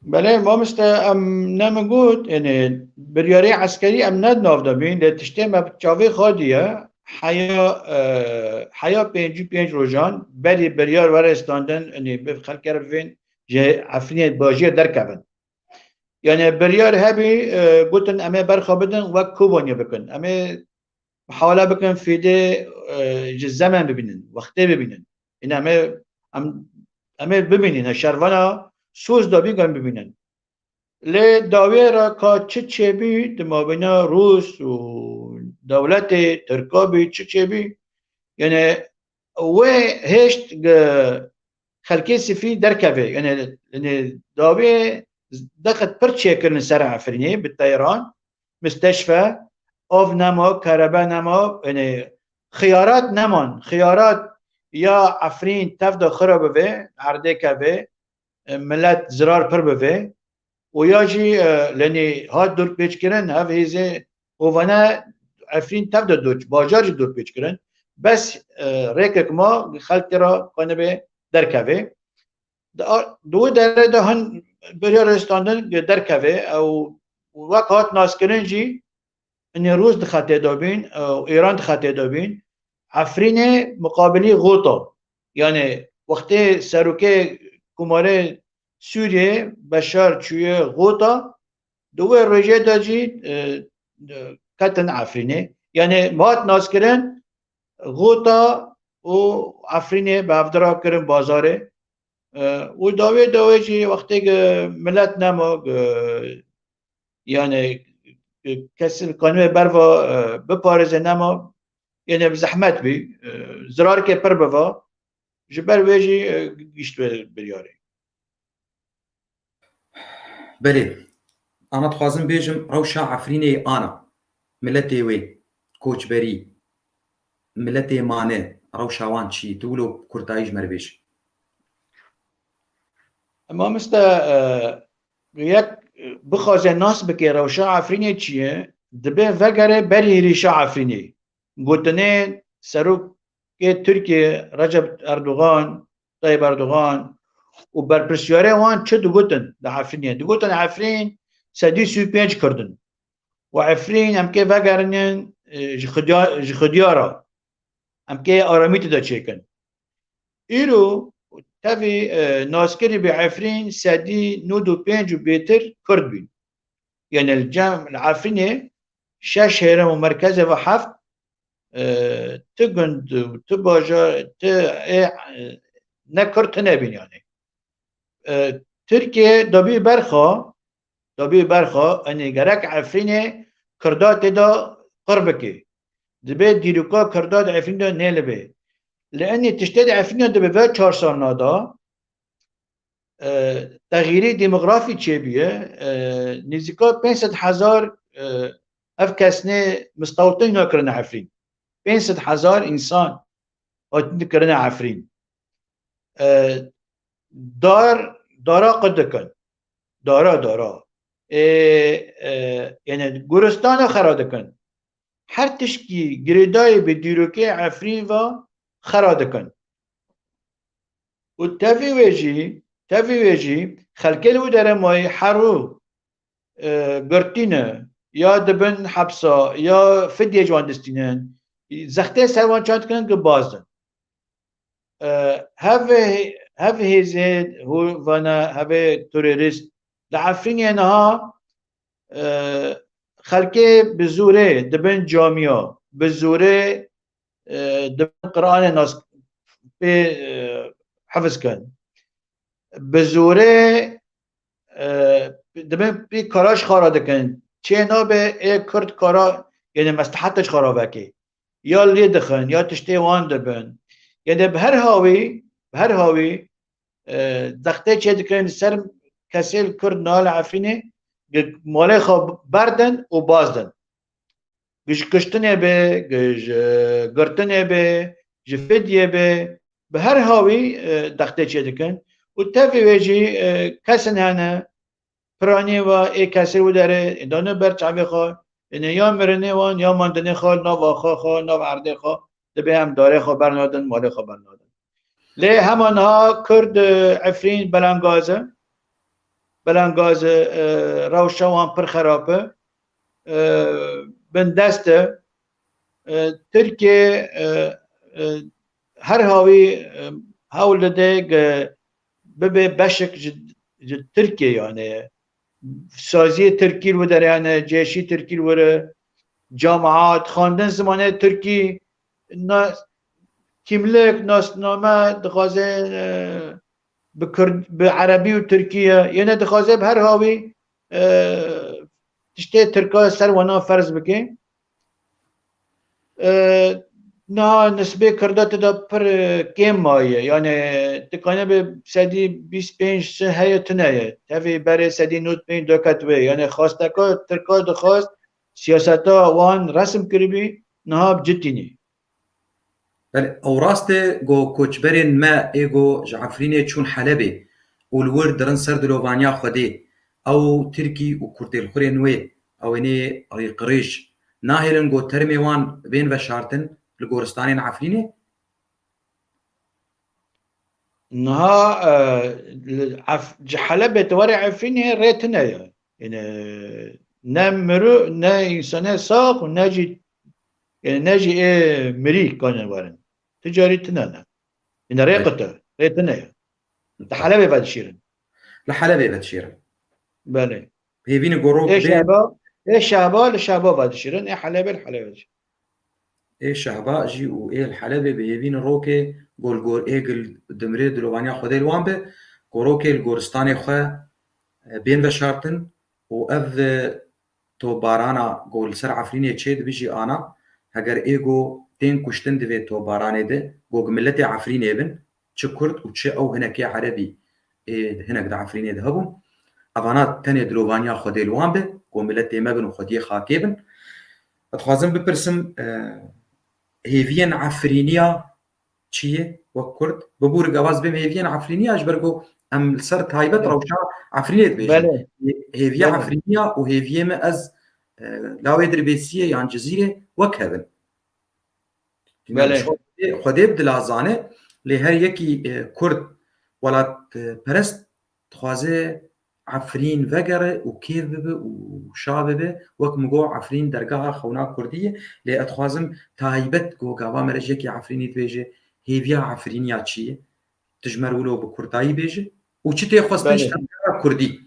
Belê, mamoste, em ne min got, yani, biryarê eskerî em ne di nav de bîn, lê tiştê me bi çavê xwe diye, heya, e, heya pêncî pênc rojan berî biryar were standin, yani, bi xelkê re bivên, ji Efrînê bajêr derkevin. Yani, biryar hebî, e, gotin, em ê berxwe bidin, wek Kobanê bikin. Em ê hewla bikin fêdê, e, ji zemen bibînin, wextê bibînin. Ina em ê, em, em ê bibînin, e, şervana soz dabîn em bibînin. Lê dawiyê re ka çi çêbî, di mabîna Rûs û dewletê Tirka bî, çi çêbî, yani wê hêşt gi xelkê sifî derkeve. Yani, yani dawiyê deqet pir çêkirin ser Efrînê bi teyran, misteşfe, av nema, kerebe nema, yani xiyarat neman. Xiyarat ya Efrîn tev de xira bibe, erdê keve, e, millet zirar pir bibe. Û ya jî, e, lenê hat dorpêçkirin, hev hêzê hovane Efrîn tev de dor, bajar jî dorpêçkirin. Bes, e, rêkek ma xelkê re xwe nebe derkeve. Di a-, di wê derê de hin biryar rêstandin derkeve. Ew wek hat naskirin jî, Inê Rûs di xetê de bîn, e, û Îran di xetê de bîn. Efrînê muqabilî Xûta. Yani wextê serokê Komarê Sûriyê Beşar çûye Xûta, di wê rojê de jî, e, e, ketin Efrînê. Yani hat naskirin Xûta û Efrînê bi hevdira kirin bazarê. E, û dawê dawê jî wextê ki milet nema, e, yani, e, kes kanibê berva, e, biparêze nema, yani bi zehmet bî, e, zirarkê pir biva, ji ber wê jî, e, gişt biryarê. Belê. Ana dixwazim bêjim, rewşa Efrînê ana, miletê wê, koçberî, miletê mane, rewşa wan çi? Tu wilo kurtayî ji me re bêj. Mamoste, e, yek, e, bixwaze nas bike rewşa Efrînê çi ye, dibe vegere berî hêrişa Efrînê. Gotinê serokê Tirkiyê Recep Erdogan, Tayyip Erdogan û berpirsiyarê wan çi digotin di Efrînê? Digotin Efrîn sedî sî û pênc Kurd in. Û Efrîn em kê vegerinin, e, ji Xwedya-, ji Xwedya re. Em kê aramî tê de çêkin. Îro tevî, e, naskirî bi Efrîn sedî nod û pênc û bêtir Kurd bîn. Yani li cem, li Efrînê şeş hêrem û merkezê ve heft, e, ti gund û ti bajar, ti ê, e, ne Kurd tune bîn yani. E, Tirkiye dabî berxa, dabî berxa, enê gerek Efrînê Kurda tê de qir bike. Dibe dîroka Kurda di Efrîn de nêlibe. Li enê tiştê di Efrîn de dibe ve çar salna da, e, texîrî demografî çêbûye, e, nêzîka pênc sed hezar, e, ev kesnê mistewtin kirine Efrîn. Pênc sed hezar însan hatin kirine Efrîn. E, dar, dara qir dikin. Dara, dara. E, e, yani guristana xera dikin. Her tişkî girêdayî bi dîrokê Efrîn ve xera dikin. Û tevî wê jî, tevî wê jî xelkê li wî derê mayî her rû, e, girtî ne, ya dibin hepsa, ya fidyê ji wan distînin, zextê ser wan çand kirin ki bazdin. E, hev, hev hêzê hû vana hevê terorîst li Efrînê niha, e, xelkê bi zorê dibin camiya, bi zorê, e, dibin Qur'anê nas pê, e, hifz kin. Bi zorê, e, dibin pê kara ji xwe re dikin. Çê nabe ê Kurd kara, yani mesleheta ji xwe re veke. Ya lê dixin, ya tiştê wan dibin. Yani bi her hawî, bi her hawî, e, zextê çê dikin ser kesê li Kurd niha li Efrînê, malê xwe berdin û bazdin. Ji kuştinê be, ji girtinê be, ji fidyê be, bi her hawî, e, zextê çê dikin. Û tevî wê jî, e, kesin hene, piranî ve ê kesê wî derê, ê dane ber çavê xwe, êne ya mirinê wan, ya mandinê xwe, nav axa xwe, nav erdê xwe, dibe em darê xwe bernadin, malê xwe bernadin. Lê hema niha Kurd, e, Efrîn belengaz e. Belengaz e, e, rewşa wan pir xerab e. E, bindest e. E, Tirkiye, e, e, her hawî, e, hewl dide ge bibe beşek ji, ji Tirkiye yani. Saziyê Tirkî li wî derê hene, cêşî Tirkî li were, cemaat, xwendin zimanê Tirkî, na-, kîmlik, nasname dixwaze, e, bi Kurd, bi Erebî û Tirkî ye. Yene dixwaze bi her hawî, e, tiştê Tirka ser wana ferz bike. E, niha nisbê Kurda tê de pir, e, kêm maye. Yani, tu kanibê sedî bîst pênc si heye tune ye. Tevî berê sedî nod pênc derket wê. Yani, xwesteka Tirka dixwest siyaseta wan resim kiribî, niha bi citî nî. Belê, ew rast e, go koçberên me ê go ji Efrînê çûn Helebê û li wir dirin ser dilovaniya Xwedê. Ew Tirkî û kurtêlxurên wê, ew ê nê rêkirêj nahêlin go termê wan bên veşartin li goristanên Efrînê? Niha, e, li Ef-, ji Helebê tu were Efrînê rê tune ye. Yani, ne miru, ne însane sax û ne jî, yani, ne jî ê mirî kane werin. Ti carî tune ne. Yani, rê Evet. qute, rê tune ye. Li Helebê vedişîrin. Li Helebê vedişîrin. Belê. Hêvî ne gorok Ê bê. Şehba, ê Şehba li Şehba vedişîrin, ê Helebê li Helebê vedişîrin. Ê Şehba jî û ê li Helebê bi hêvî ne rokê gol gor ê gil dimrê dilovaniya Xwedê li wan be, gorokê li goristanê xwe, e, bên veşartin û ev, e, topbarana go li ser Efrînê çê dibe jî ana, heger ê go tên kuştin di vê topbaranê de, go gi miletê Efrînê bin, çi Kurd û çi ew hinekê Erebî ê hinek di Efrînê de hebûn. Evana tenê dilovaniya Xwedê li wan be, ku miletê me bin û xwediyê xakê bin. Ez dixwazim bipirsim, e, hêviyên Efrîniya çi ye wek Kurd? Bibûrige ez bêm hêviyên Efrîniya, ji ber ku em li ser taybet Evet. rewşa Efrînê dibêjin. Belê. Hêviya Belê. Efrîniya û hêviyê me ez, e, lawê Dirbêsiyê yan Cizîrê wek hev in. Belê. Xwedê, Xwedê bi dila zane, lê her yekî, e, Kurd welat, e, perest dixwaze Efrîn vegere û kêf bibe û şa bibe. Wek min got, Efrîn dergeha xewna Kurdî ye, lê ez dixwazim taybet ku gava me re ji yekî Efrînî dibêje, hêviya Efrîniya çi ye? Tu ji me re wilo bi kurtayî bêje û çi tê xwestin Belê. ji tevgera Kurdî?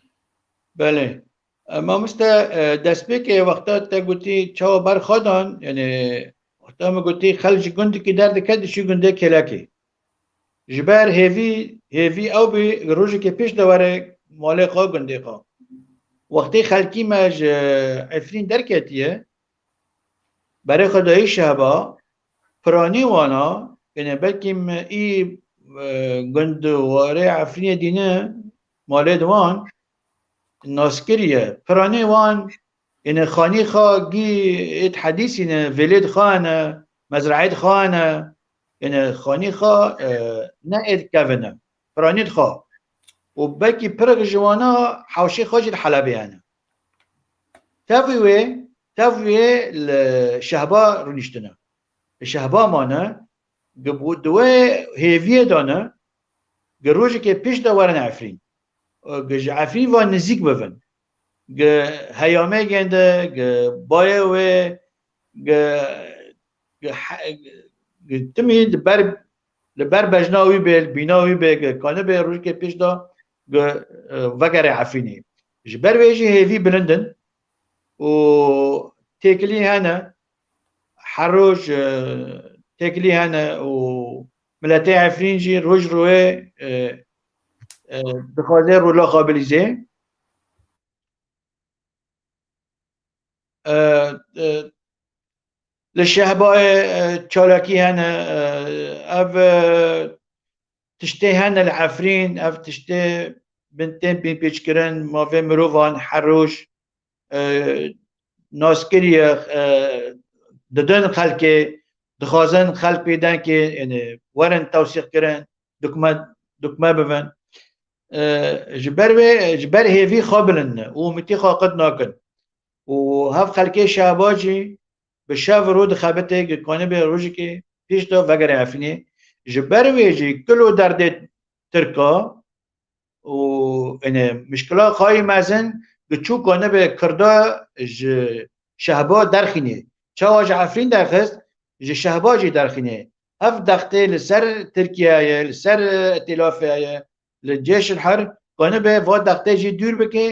Belê. E, mamoste, e, destpêkê wexta te gotî çawa berxwe dan, yani wexta min gotî xelk ji gundekî derdike diçî gundê kêlekê. Ji ber hêvî, hêvî ew bî rojekê pêş de were malê xwe, gundê xwe. Wextê xelkî me ji Efrîn derketiye, berê xwe dayî Şehba, piranî wana, yani belkî me î, e, gund warê Efrînê dîne malê di wan, nas kiriye. Piranê wan, êne xanî xwe gî êd hedîsîne, vêlêd xwe hene, mezraêd xwe hene, êne xanî xwe, e, ne êd kevine. Piranîd xwe. Û belkî pirek ji wana hewşê xwe jî li Helebê hene. Tevî wê, tevî wê li Şehba rûniştine. Li Şehba mane, gi bu-, di wê hêviyê de ne, gi rojekê pêş de werin Efrîn. Gi ji Efrîn ve nizîk bibin. Gi heyamê gênde, gi bayê wê, gi, gi he-, gi timî li ber, li ber bejna wî bê, li bîna wî bê, gi kanibê rojekê pêş de, gi, e, vegere Efrînê. Ji ber wê jî hêvî bilind in û têkilî hene, her roj, e, têkilî hene û miletê Efrîn jî roj rûyê, e, e, dixwaze rola xwe bilîzê. E, e, li Şehbayê, e, çalakî hene, e, ev, e, tiştê hene li Efrîn, ev tiştê bin tên bînpêçkirin, mavê mirovan her roj, e, nas kiriye, e, didin xelkê, dixwazin xelk pê denkê, yani, werin tewsîq kirin, dukme, dukme bibin. E, ji ber wê, ji ber hêvî xwe bilind ne û umîtî xwe qet nakin. Û hev xelkê Şehba jî bi şev rû dixebitê, gi kanibê rojekê pêş de vegere Efrînê. Ji ber wê jî kil û derdê Tirka û, yani, mişkila xayî mezin gi çû kanibê Kirda ji Şehba derxînê. Çawa ji Efrîn derxist, ji Şehba jî derxînê. Ev dextê li ser Tirkiyeyê, li ser Îtîlafê ye, li cêşil her, kanibe va dextê jî dûr bike,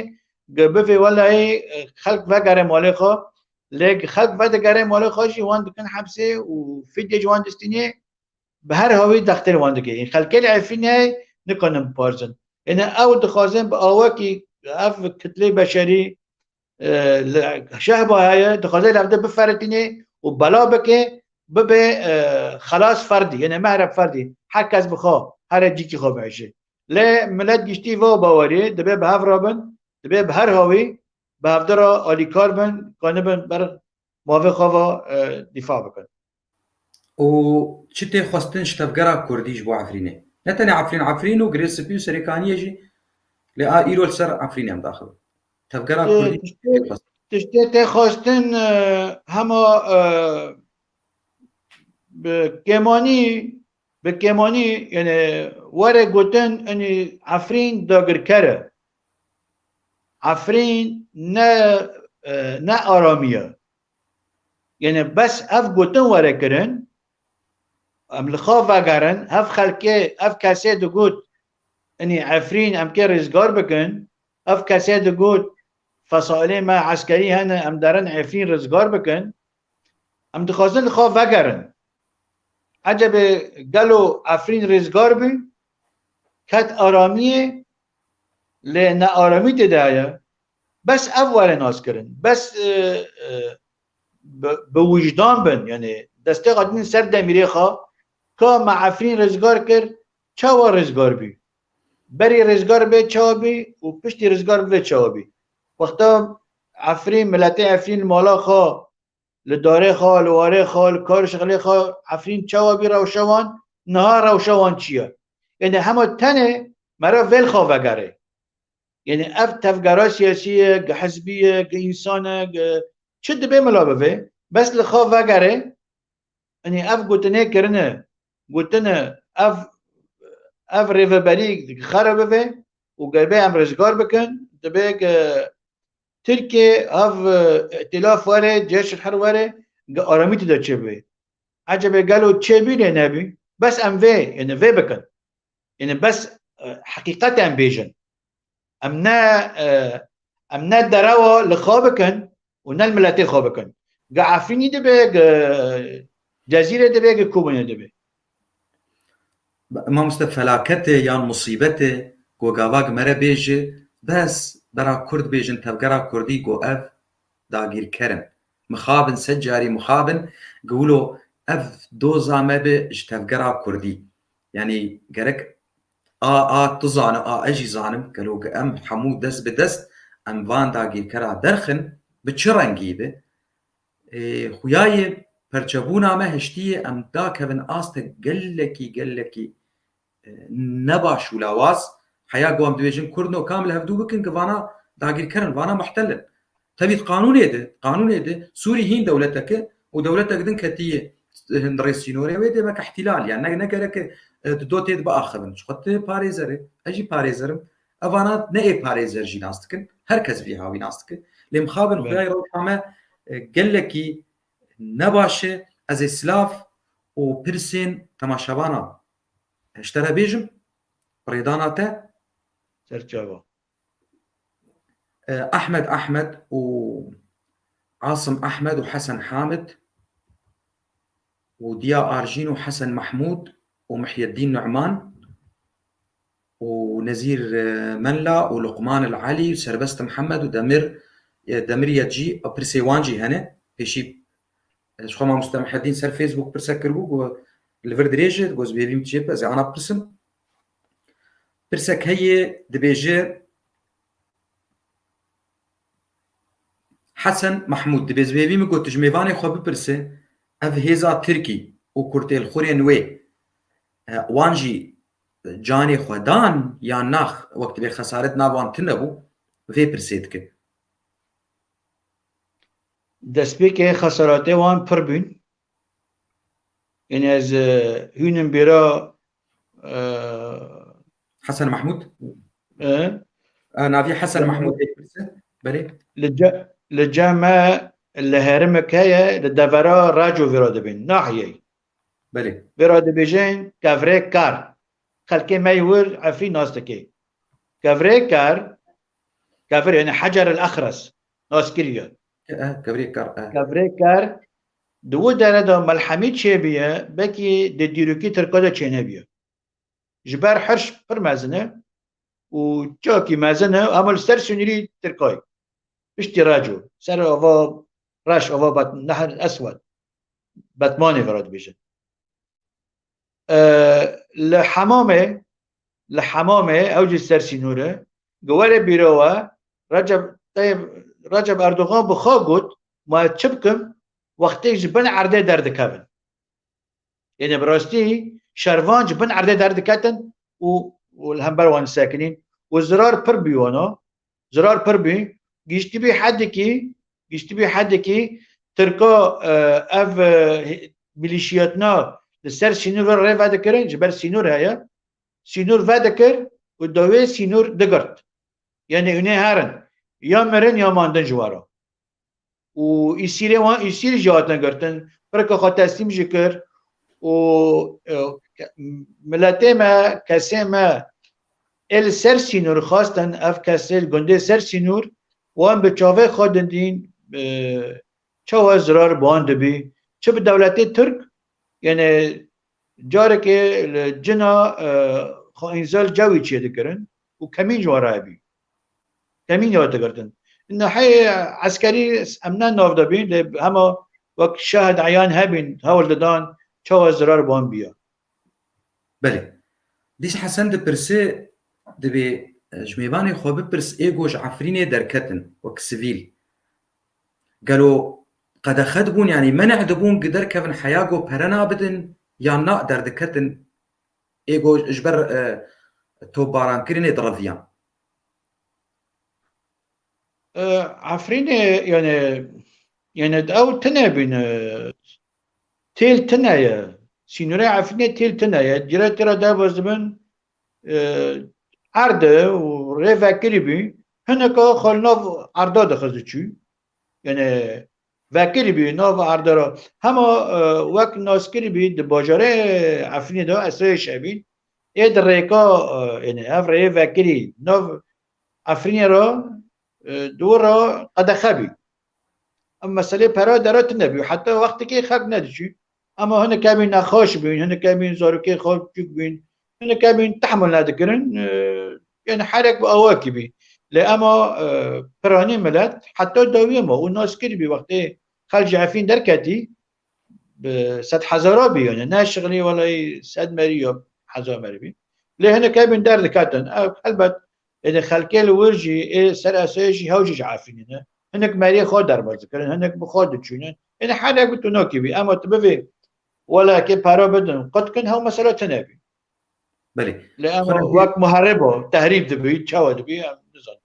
gi bivê welayê, e, xelk vegere malê xwe, lê gi xelk vedigere malê xwe jî wan dikin hepsê û fîdye ji wan distînê, bi her hawî dextê li wan dike. Yên xelkê li Efrînê nikanin biparzin. Êne ew dixwazin bi awakî, ev kitlê beşerî, e, li şehba heye, dixwaze li hevde biferitînê û bela bike, bibe, e, xelas ferdî, yani mehreb ferdî. Her kes bi xwe, here cîkî xwe biheşê. Lê milet giştî va baweriyê, dibe bi hev re bin, dibe bi her hawî, bi hevde re alîkar bin, kanibin ber mavê xwe ve, e, dîfa bikin. Û çi tê xwestin ji tevgera Kurdî ji bo Efrînê? Ne tenê Efrîn, Efrîn û Girê Spî û Serêkaniyê jî, lê a îro li ser Efrînê em daxivin. Tevgera Kurdî tiştê, tê xwestin, tiştê tê xwestin, e, hema, e, bi kêmanî, bi kêmanî, yani were gotin, yani Efrîn dagirker e. Efrîn ne, e, ne aramî ye. Yani bes ev gotin were kirin, em li xwe vegerin, ev xelkê, ev kesê digot, inî Efrîn em kê rizgar bikin, ev kesê digot, fesailê me eskerî hene, em derin Efrîn rizgar bikin, em dixwazin li xwe vegerin. Ecebê gelo Efrîn rizgar bû, ket aramiyê, lê nearamî tê de heye. Bes ev were naskirin. Bes, e, e, bi, bi wijdan bin. Yani destê xwe dînin ser demîrê xwe, ka me Efrîn rizgar kir, çawa rizgar bû? Berî rizgar bê çawa bû û piştî rizgar bê çawa bû? Wexta Efrîn, miletê Efrîn li mala xwe, li darê xwe, li warê xwe, li kar û şixulê xwe, Efrîn çawa bî rewşa wan, niha rewşa wan çi ye? Yani hema tenê me re vê li xwe vegere. Yani ev tevgera siyasî ye, gi hizbî ye, gi însan e, gi çi dibe mila bivê, bes li xwe vegere, yani ev gotinê kirine, gotine ev, ev rêveberî xera bivê û ger bê em rizgar bikin, dibe gi Tirkiye ev, e, îtîlaf were, Ceyş el Herr were, gi aramî tê de çêbê. Ecebê gelo çêbî lê nebî? Bes em vê, yani vê bikin. Yani bes, e, heqîqet em bêjin. Em ne, e, em ne derewa li xwe bikin û ne li miletê xwe bikin. Gi Efrînî dibe, gi Cezîrê dibe, gi Kobanê dibe. Mamoste, felaketê yan musîbetê ku gava gi me re bêje, bes bera Kurd bêjin, tevgera Kurdî ku ev dagîrker in. Mixabin, sed carî mixabin, gi wilo ev doza me be ji tevgera Kurdî. Yanî gerek a, a tu zane, a ez jî zanim, gelo em hemû dest bi dest em van dagîrkera derxin, bi çi rengî be? Ê, xuyayê perçebûna me hiştiyê em dakevin aste gelekî, gelekî, e, nebaş û lawaz. Heya ku em dibêjin Kurdno kam li hevdû bikin, ki vana dagîrker in, vana muhtel in. Tevî di qanûnê de, qanûnê de Sûrî hîn dewletek e û dewletek din ketiye, e, rê sînorê wê dê weke îhtîlal. Yani ne, ne gerek e, tu dotê de biaxivin. Ji xwe tu parêzer e, ez jî parêzer im. Evana ne ê parêzer jî nas dikin. Her kes vî hawî nas dike. Lê mixabin Evet. Xwedayê rewşa me, e, gelekî nebaş e. Ez ê silav û pirsên temaşevana ji te re bêjim. Rêdana te. Ser çava. E, Ahmed Ahmed û Asim Ahmed û Hesen Hamid û Diya Arjîn û Hesen Mahmûd û Mihyedîn Nu'man û Nezîr, e, Menla û Luqman El Elî û Serbest Mihemed û Demir, e, Demir Yedcî, pirsê wan jî hene. Pêşî, e, ji xwe mamoste Mihyedîn ser Facebook pirsek kiribû, got, li vir dirêj e, got, ez bêvî min çê, ez ê ana bipirsim. Pirsek heye, dibêje, Hesen Mahmûd, dibê ez bêvî min got, tu ji mêvanê xwe bipirse, ev hêza Tirkî û kurtêlxurên wê, e, wan jî canê xwe dan yan nax, wek dibê xesaret nav wan tune bû, vê pirsê dike. Destpêkê xesaratê wan pir bûn. Yanî ez, e, hûnim bêra, e, Hesen Mahmûd? E? E, navî Hesen Mahmûd ê pirse? Belê. Li ce-, li cem me li herimek heye, li devera Raco vêra dibên, nahiyeyê. Belê. Vêra dibêjin Kevrê Kar. Xelkê me yê wir Efrîn nas dike. Kevrê Kar, kevir yani Hacer el Axres, nas kiriye. E, Kevrê Kar, e. Kevrê Kar, di wi dere de melhemî çêbiye, belkî di dîrokî Tirka de çênebiye. Ji ber hirş pir mezin e û çiyakî mezin e, hema li ser sînorî Tirkayê. Piştî Reco, ser ava reş, ava Bet-, Nehr Eswed, Betmanê ve re dibêjin. E, li Hemamê, li Hemamê, ew jî ser sînor e, gi werê bîra we, Recep Tayyip, Recep Erdogan bi xwe got, ma ez çi bikim, wextê ji bin erdê derdikevin. Yanî bi rastî şervan ji bin erdê derdiketin û, û li hember wan disekinîn û zirar pir bî wana, zirar pir bî, gihiştibî hedekî, gihiştibî hedekî Tirka, e, ev, e, milîşiyatna li ser sînor ve rê vedikirin, ji ber sînor heye, sînor vedikir û dawiyê sînor digirt. Yanî hûn ê herin, ya mirin ya mandin ji we re. Û îsîrê wan, îsîr jî hatin girtin, pirka xwe teslîm jî kir û, e, ke-, miletê me, kesê me ê li ser sînor xwestin, ev kesê li gundê ser sînor, wan bi çavê xwe didîn, e, çawa zirar bi wan dibî, çi bi dewletê Tirk, yanî carekê li cina, e, xwe înzal cewî çêdikirin û kemîn ji wan re hebî. Kemîn ya digirtin. Naheyê eskerî em ne nav de bîn, lê hema wek şahid eyan hebîn, hewl didan, çawa zirar bi wan biya. Belê. Dîs Hesen dipirse, dibê, e, ji mêvanê xwe bipirs, ê go ji Efrînê derketin wek sivîl. Gelo qedexe dibûn, yanî meneh dibûn, gi derkevin heya go pere nabidin, yan na derdiketin, ê go ji ber, e, topbarankirinê direviyan? E, Efrînê, yanî, yanî ew tune bîn, e, têl tune ye. Sînorê Efrînê têl tune ye. Cire tê re derbas dibin, e, erd e û rê vekirî bî. Hineka xwe li nav erda dixist diçû. Yanî vekirî bî nav erda re. Hema, e, wek naskirî bî di bajarê Efrînê de esayîş hebîn. Ê di rêka, e, yanî ev rêyê vekirî nav Efrînê re, e, di wir re qedexe bî. Em meselê pera dera tune bî. Heta wextekê xelk nediçû. Ema hinek hebîn nexweş bûn, hinek hebîn zarokê xwe biçûk bûn, hinek hebîn tehmil nedikirin, e, yanî herek bi awakî bî. Lê ema, e, piranî milet heta dawiyê ma û nas kiribî wextê xelk ji Efrîn derketî, bi sed hezara bî, yanî ne şixilî welay sed merî ya hezar merî bî. Lê hinek hebîn derdiketin. Ew helbet, êdî xelkê li wir jî, ê ser esayê jî hew jî ji Efrînê ne. Hinek meriyê xwe derbas dikirin, hinek bi xwe diçûnin. Êdî herek bi tunokî bî. Ema tu bivê welakê pere bidin, qut kin, hew mesela tune bî. Belê. Lê ema Xwe re wek muherib o, tehrîb dibî, çawa dibî, em nizanin.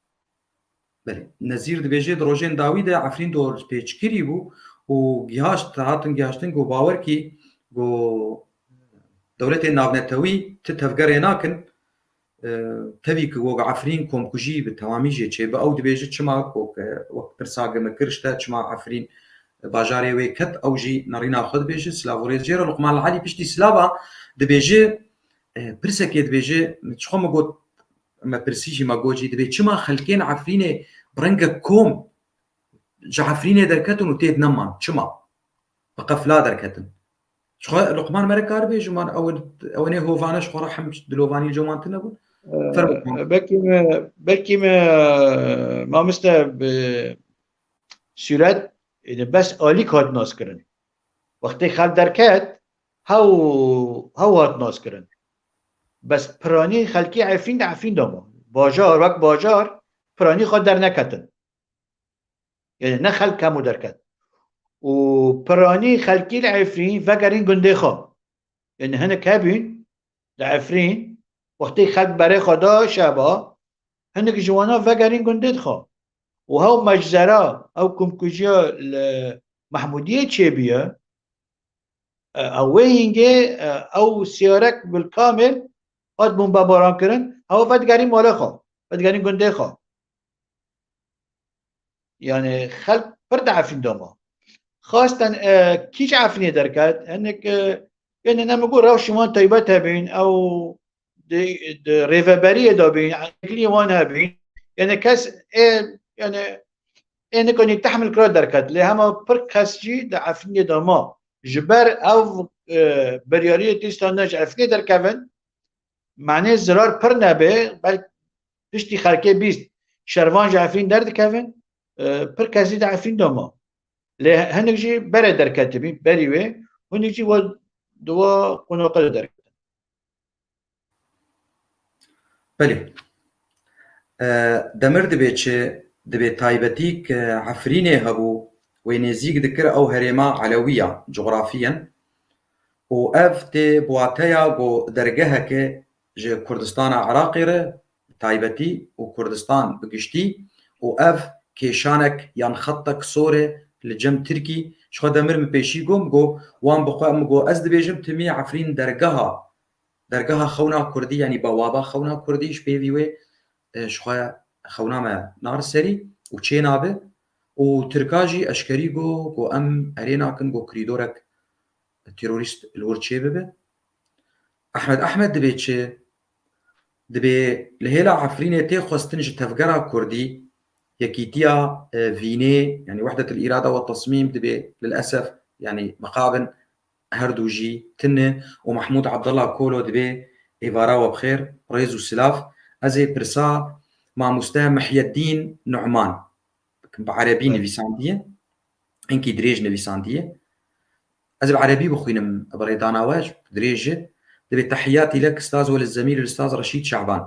Belê. Nezîr dibêje, di rojên dawî de Efrîn dor pêçkirî bû û gihaşt, hatin gihaştin ku bawer kî ku dewletên navnetewî ti tevgerê nakin, e, tevî ku wek Efrîn komkujî bi temamî jê çêbe. Ew dibêje çima ku ke wek pirsa ge me kir işte çima Efrîn bajarê wê ket, ew jî nerîna xwe dibêje. Silav û rêz jê re. Luqman Elî piştî silava dibêje, e, pirsekê dibêje, çixwe min got, me pirsî jî me got jî, dibê çima xelkên Efrînê bi rengek kom ji Efrînê derketin û tê de neman? Çima? Bi qefla derketin. Ji xwe Luqman mere kar bê, ji man ew, ew nê hovane ji xwe re hem dilovanî li cem wan tune bûn. Fermo. Belkî me, belkî me, mamoste bi sûret, êdî bes alîk hat naskirin. Wextê xelk derket, hew, hew hat naskirin. Bes piranî xelkê Efrîn de Efrîn de ma. Bajar, wek bajar, piranî xwe derneketin. Yanî ne xelk hemû derket. Û piranî xelkî li Efrîn vegerîn gundê xwe. Yanî hinek hebîn li Efrîn, wextê xelk berê xwe da şeva, hinek ji wana vegerîn gundê xwe. Û hew meczera, ew komkujiya li Mehmûdiyê çêbûye, e, ew wê hîngê, e, ew siyarek bil kamil hat bombebaran kirin, hew vedigerîn malê xwe, vedigerîn gundê xwe. Yanî xelk pir di Efrîn de ma. Xastan, e, kî ji Efrînê derket, hinek, e, yanî ne min got rewşên wan taybet hebîn, ew di, di rêveberiyê de bîn, eklî wan hebîn. Yanî kes ê, yanî ê nikanî tehmil kira derket. Lê hema pir kes jî di Efrînê de ma. Ji ber ev, e, biryariyê tîstan ne ji Efrînê derkevin, manê zirar pir nebe, belk Piştî xelkê bîst şervan ji Efrîn derdikevin, e, pir kesî di Efrîn de ma. Lê hinek jî berê derketibî, berî wê, hinek jî we di wa qonaxa de derketin. Belê. E, Demir dibê çi, dibê taybetî ke Efrînê hebû, wê nêzîk dikir ew herêma Elewî ya, cografiyen. Û ev tê bi wateya ku dergeheke ji Kurdistana Iraqê re bi taybetî û Kurdistan bi giştî û ev kêşanek yan xettek sor e li cem Tirkî. Ji xwe Demir min pêşî got, min got, wan bi xwe, min got, ez dibêjim timî Efrîn dergeha, dergeha xewna Kurdî, yanî bawaba xewna Kurdî, ji pêvî wê, e, ji xwe xewna me nare serî û çê nabe û Tirka jî eşkerî got, got em erê nakin, got kirîdorek terorîst li wir çê bibe. Ehmed Ehmed dibê çi? Dibê li hêla Efrînê tê xwestin ji tevgera Kurdî, yekîtiya, e, vînê, yanî wehdetil îrade we tesmîm dibê lilesef, yanî mixabin her du jî tine û Mehmûd Abdullah Kolo dibê êvara we bi xêr, rêz û silav. Ez ê pirsa mamoste Mihyedîn Nu'man bikim, bi erebî nivîsandiye, hinkî dirêj nivîsandiye. Ez ê bi erebî bixwînim, bi rêdana we dirêj e. Dibê: تحياتي لك أستاذ وللزميل الأستاذ رشيد شعبان.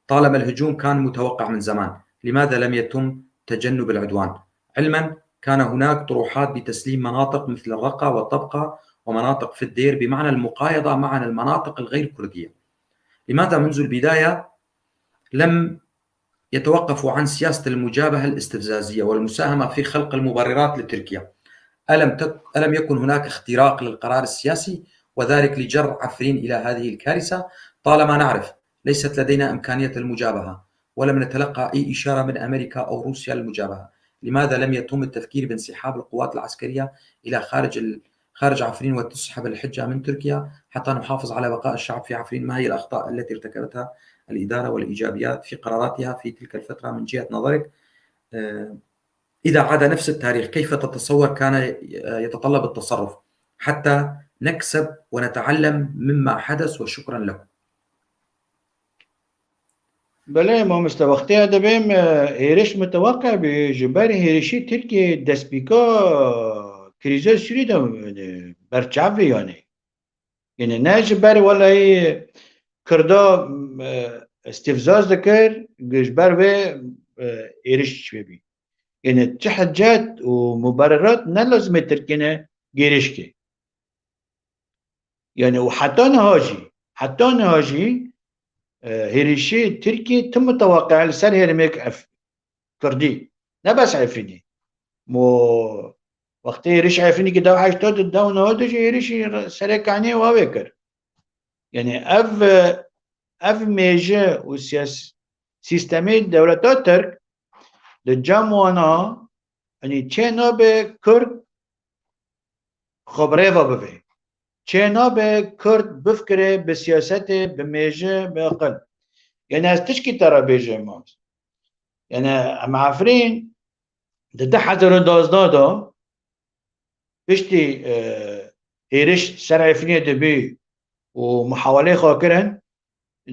طالما الهجوم كان متوقع من زمان، لماذا لم يتم تجنب العدوان؟ علما كان هناك طروحات بتسليم مناطق مثل الرقة والطبقة ومناطق في الدير بمعنى المقايضة مع المناطق الغير كردية. لماذا منذ البداية لم يتوقفوا عن سياسة المجابهة الاستفزازية والمساهمة في خلق المبررات لتركيا؟ ألم تك-، ألم يكن هناك اختراق للقرار السياسي، وذلك لجر عفرين إلى هذه الكارثة؟ طالما نعرف ليست لدينا إمكانية المجابهة، ولم نتلقى أي إشارة من أمريكا أو روسيا للمجابهة، لماذا لم يتم التفكير بانسحاب القوات العسكرية إلى خارج ال-، خارج عفرين وتسحب الحجة من تركيا حتى نحافظ على بقاء الشعب في عفرين؟ ما هي الأخطاء التي ارتكبتها الإدارة والإيجابيات في قراراتها في تلك الفترة من جهة نظرك؟ آه، إذا عاد نفس التاريخ، كيف تتصور كان يتطلب التصرف حتى نكسب ونتعلم مما حدث؟ وشكرا لكم. Belê mamoste, wextê dibêm, e, hêriş miteweqe bî, ji ber hêrişî Tirkiyê destpêka krîza Sûrî de, e, berçav bî yanî. Yanî ne ji ber weleyî Kurda, e, îstîfzaz dikir, ji ber vê, e, hêriş çêbî. Yanî çi hicet û mubererat ne lazimê Tirkiyê ne gêrişkê. Yanî û heta niha jî, heta niha jî, e, hêrişî Tirkiyê tim miteweqe li ser herêmêk ev Kurdî. Ne bes Efrînî. Mo wextê hêriş Efrînî ki dew heştad û dew nod jî hêrişî Serêkaniyê wa wê kir. Yanî ev, ev mêje û siyas-, sîstemê dewleta Tirk li cem wana, yanî çê nabe Kurd xwe bi rêva bivê. Çê nabe Kurd bifikire bi siyasetê, bi mêje, bi aqil. Yanî ez tişkî te re bêjim, yanî em Efrîn di du hezar û duwazdeh de piştî, e, hêriş ser Efrînê dibî û muhawelê xwe kirin,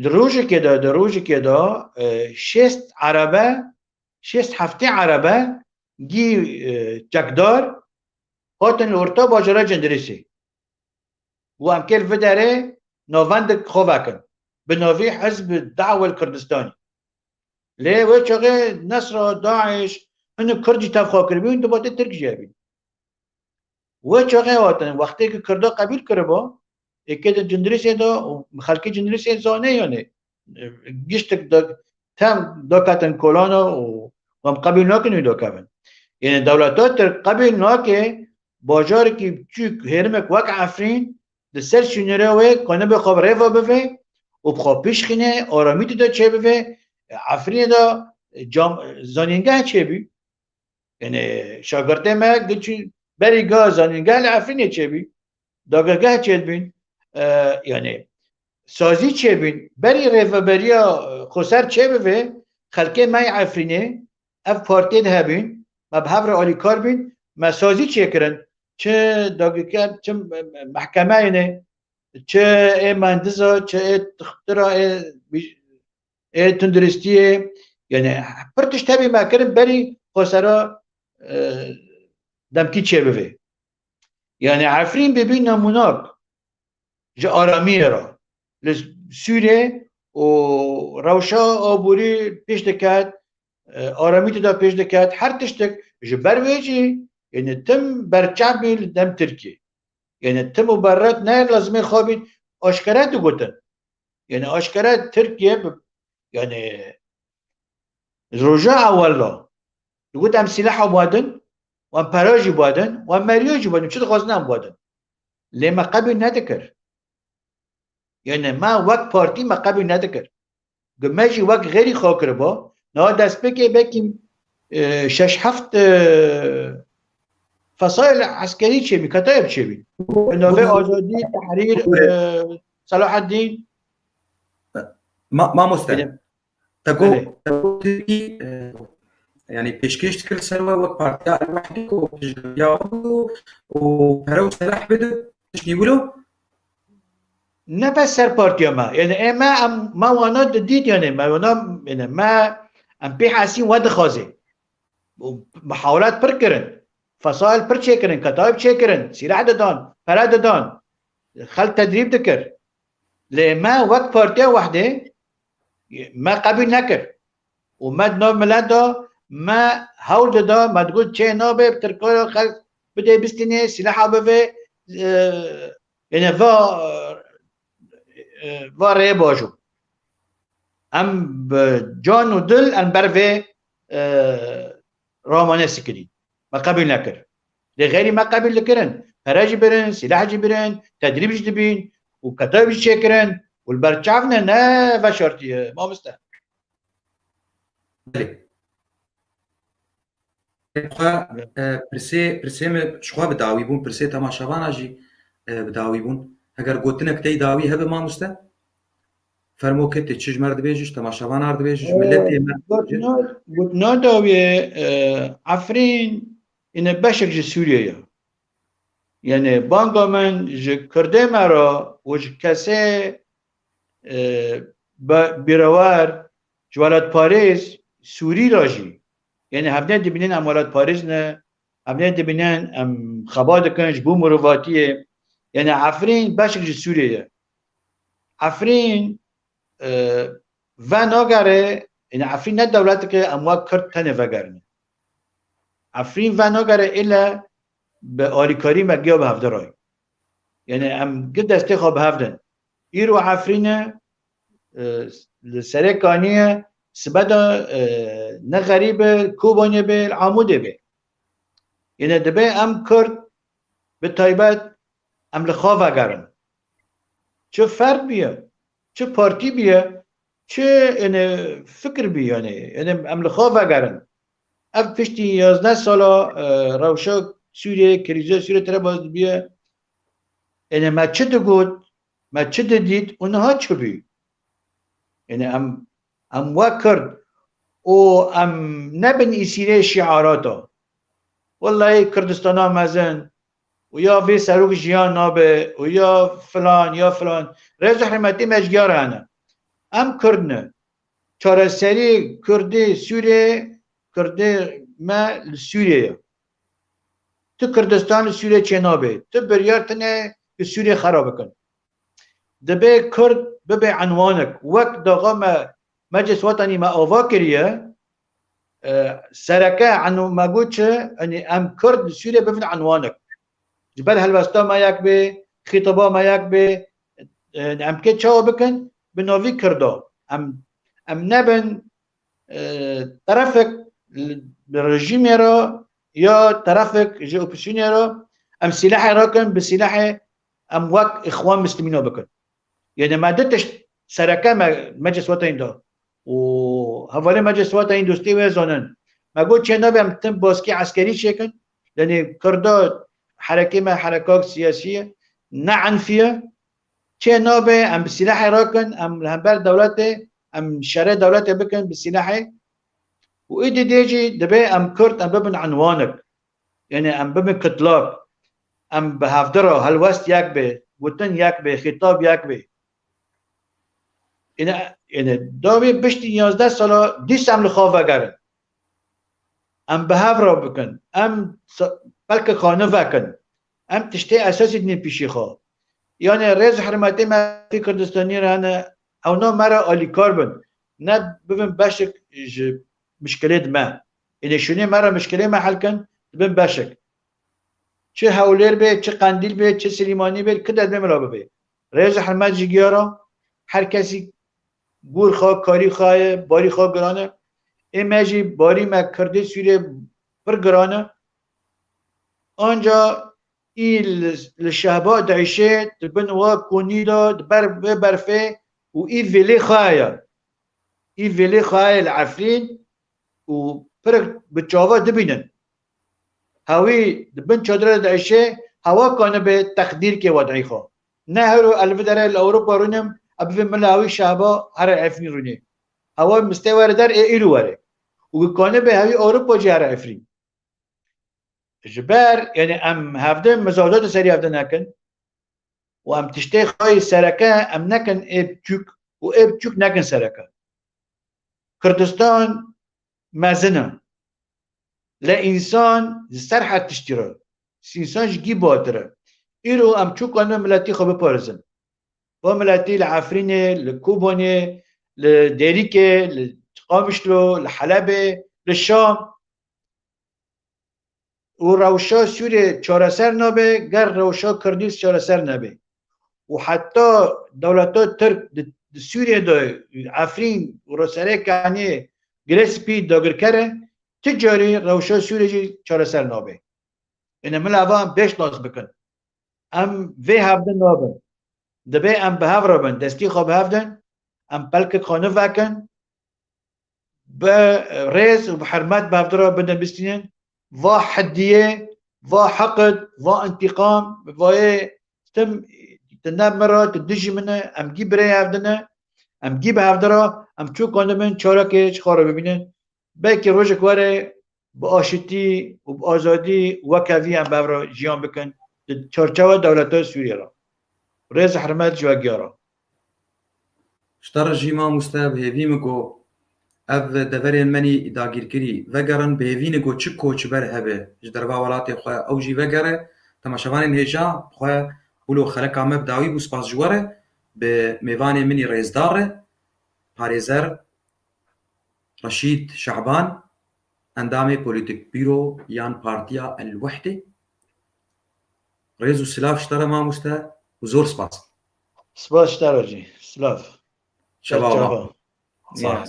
di rojekê de, di rojekê de, e, şêst erebe, şêst heftê erebe gî, e, çekdar hatin li orta bajara Cindirêsê. Û em kê li vê derê navendek xwe vekin. Bi navî Hizb Da'wel Kurdistanî. Lê wê çaxê Nesra, DAIŞ, hinek Kurd jî tev xwe kiribûn, di batê Tirk jî hebîn. Wê çaxê hatin, wextê ki Kurda qebûl kiriba, êkê di Cindirêsê de û xelkê Cindirêsê zane yanî, e, giştik de tem daketin kolana û em qebûl nakin wî dakevin. Yanî dewleta Tirk qebûl nake bajarekî biçûk, hêrimek wek Efrîn di ser sînorê wê kanibe xwe bi rêva bivê û bi xwe pişxîne, aramî tê de çêbibe. Efrînê de cam-, zanîngeh çêbû. Yanî şagirtê me giçî berî ga zanîngeh li Efrînê çêbû, dagirgeh çêdibîn, e, yanî sazî çêbûn. Berî rêveberiya, e, xweser çêbibe, xelkê me yê Efrînê, ev partiyê de hebîn, me bi hev re alîkar bîn, me sazî çêkirin. Çi dagirker, çi mehkemeyê ne, çi ê mendiza, çi ê dixtira, ê, ê tunduristiyê, Yani pir tişt hebî me kirin berî xwesera, e, demkî çêbivê. Yani Efrîn bibî nemûnak ji aramiyê re. Li Sûriyê û rewşa aborî pêş diket, e, aramî tê de pêş diket, her tiştek ji ber wê jî, yani tim berçav bî li dem Tirkiyê. Yani tim û berret ne lazimê xwe bîn, aşkere digotin. Yani aşkere Tirkiye bi, yani ji roja ewel re digot em sîleha badin, û em pera jî badin, û em meriyo jî badin, çi dixwazin em badin. Lê me qebîl nedikir. Yani me wek partî me qebîl nedikir. Gu me jî wek xêrî xwe kiriba. Niha destpêkê belkî, e, şeş heft, e, fesail eskerî çêbî, ketayê çêbî. Bi navê Azadî, Tehrîr, e, Selahaddîn. Ma-, mamoste, Belê. te got, Belê. te got Tirkî, e, yani pêşkêş dikir ser we wek partiya El Wehdê ku piştgiriya xwe û pere û selah bide, tiştî wilo? Ne bes ser partiya me. Yani ê me em, me wana didît yani, me wana, yani me, em pê hesîn we dixwazê. Û muhawelat pir kirin. Fesail pir çêkirin, ketayib çêkirin, sîleh didan, pere didan. Xelk tedrîb dikir. Lê me wek Partiya Wehdê me qebîl nekir. Û me di nav milet de me hewl dida, me digot çê nabe bi Tirkan re xelk bidê bistînê, sîleha bivê, e, yani va, e, va rêyê bajo. Em bi can û dil em ber vê, e, ramane sikirîn. Me qebîl nekir. Lê xeyrî me qebîl dikirin. Pere jî birin, sîleh jî birin, tedrîb jî dibîn û ketayb jî çêkirin û li ber çav ne, ne veşartî ye, mamoste. Belê. Xwe, e, pirsê, pirsê min ji xwe bi dawî bûn, pirsê temaşevana jî, e, bi dawî bûn. Heger gotinek tey dawî hebe mamoste? Fermo ketê, çi ji me re dibêjî, ji temaşevanan re dibêjî, ji miletê me re dibêjî? Gotina, gotina dawiyê, e, Efrîn, yine beşek ji Sûriyê ye. Yani banga min ji Kurdê me re û ji kesê, e, be-, bîrewer, ji welatparêz Sûrî re jî. Yani hevdê dibînin em welatparêz ne, hevdê dibînin em xeba dikin ji bo mirovatiyê. Yani Efrîn beşek ji Sûriyê ye. Efrîn, e, venagere, yani Efrîn ne dewleteke em wek Kurd tenê vegerine. Efrîn venagere île bi alîkarî me giya bi hevde rayî. Yani em gi destê xwe bi hev din. Îro Efrîne, e, li Serê Kaniyê sibe de, e, ne xerîb e, Kobanê bê, li Amûdê bê. Yani dibe em Kurd bi taybet em li xwe vegerin. Çi ferd biye, çi partî biye, çi, yani, fikir biye, yani, yani, em li xwe vegerin. Ev piştî yazdeh sala, e, rewşa Sûriyê, krîza Sûriyê tere baz dibiye. Yani, me çi digot, me çi didît û niha çi bû? Yani, em, em wek Kurd û em nebin îsîrê şiarata. Wellahî Kurdistana mezin û ya vê serok jiyan nabe û ya filan, ya filan. Rêz û hurmetê me ji giya re hene. Em Kurd ne. Çareserî Kurdê Sûriyê, Kurdê me li Sûriyê ye. Tu Kurdistan li Sûriyê çênabe. Tu biryar tine ku Sûriyê xera bikin. Dibe Kurd bibe enwanek. Wek daxa me Meclis Wetanî me ava kiriye, e, sereke enu-, me got çi, yani em Kurd li Sûriyê bibin enwanek. Ji ber helwesta me yek bê, xîtaba me yek bê, e, em kê çawa bikin? Bi navî Kurda. Em, em nebin, e, terefek li, li rejîmê re ya terefek ji opozisyonê re, em sîlehê rakin, bi sîlehê em wek Îxwan Muslimîna bikin. Yani me du tişt sereke me Meclis Wetanî da û hevalê Meclis Wetanî dostê wê zanin. Me got çê nabe em tim baskî eskerî çêkin. Yani Kurda herekê me herekak siyasî ye, ne enfî ye. Çê nabe em bi sîlehê rakin, em li hember dewletê, em şerê dewletê bikin bi sîlehê. Û êdî dê jî dibe em Kurd em bibin enwanek. Yani em bibin kitlak. Em bi hevdi re helwest yek bê, gotin yek bê, xîtab yek bê. Êne, êne, davê piştî yazdeh sala dîs em li xwe vegerin. Em bi hev re bikin. Em sa-, pelkek xwe nî vekin. Em tiştê esasî dinê pîşî xwe. Yanî rêz û hurmetê me fî Kurdistanî re hene, ewna me re alîkar bin. Ne bibin beşek ji mişkilê di me. Êne şûnê me re mişkilê me hel kin, dibin beşek. Çi Hewlêr bê, çi Qendîl bê, çi Silîmanî bê, ki derdê min re bibê. Rêz û hurmet ji giya re, her kesî gûr xwe, karî xwe ye, barî xwe giran e. Ê me jî barî me Kurdê Sûriyê pir giran e. Anca î li, li Şehba diişê, di bin wa konî de, di ber vê berfê û î vêlê xwe ye. Î vêlê xwe ye li Efrîn û pir bi çava dibînin. Hewî di bin çadira de diişê, hewa kanibe teqdîrkê wedî xwe. Ne her û elvi dere li Ewropa rûnim, e bivê mila hewî Şehba here Efrîn rûnê. Hewa mistê were der ê îro were. Û kanibe hewî Ewropa jî here Efrîn. Ji ber, yanî em hevdin mizawda di serî hevdin nekin û em tiştê xwe yê sereke em nekin ê biçûk û ê biçûk nekin sereke. Kurdistan mezin e. Lê însan ji ser her tiştî re. Însan ji gî batir e. Îro em çûkan miletî xwe biparêzin. Va miletî li Efrînê, li Kobanê, li Dêrikê, li Qamişlo, li Helebê, li Şam. Û rewşa Sûriyê çareser nabe, ger rewşa Kurdî çareser nebe. Û heta dewleta Tirk di, di Sûriyê de Efrîn û Roserê Kaniyê Girê Spî dagirker e, ti carî rewşa Sûriyê jî çareser nabe. Êne min ava em pêş nas bikin. Em vê hevdin nabin. Divê em bi hev re bin, destî xwe bi hev din, em pelkek xwe nî vekin, bi rêz û bi hurmet bi hevdira bidin bistînin. Va hediyê, va heqid, va întîqam, vayê tim, tu ne min re, tu dijî min e, em gî birê hevdin e, em gî bi hevdira, em çûkan dibin, çarekê ji xwe re bibînin. Belkî rojek were bi aşitî û bi azadî weke vî em bi hev re jiyan bikin di çarçewa dewleta Sûriyê re. Rêz û hurmet ji we giya re. Ji te re jî mamoste bi hêvî min ku ev deverên menî dagîrkirî vegerin, bi hêvî ne ku çi koçber hebe ji derva welatê xwe ew jî vegere. Temaşevanên hêja xwe wilo xeleka me bi dawî bû, spas ji we re, bi mêvanê min î rêzdar re, parêzer Reşîd Şehban, endamê polîtîk bîro yan Partiya El Wehdê. Rêz û silav ji te re mamoste û zor spas. Spas ji te re jî. Silav. Şeva Ser çava. Sağ ol.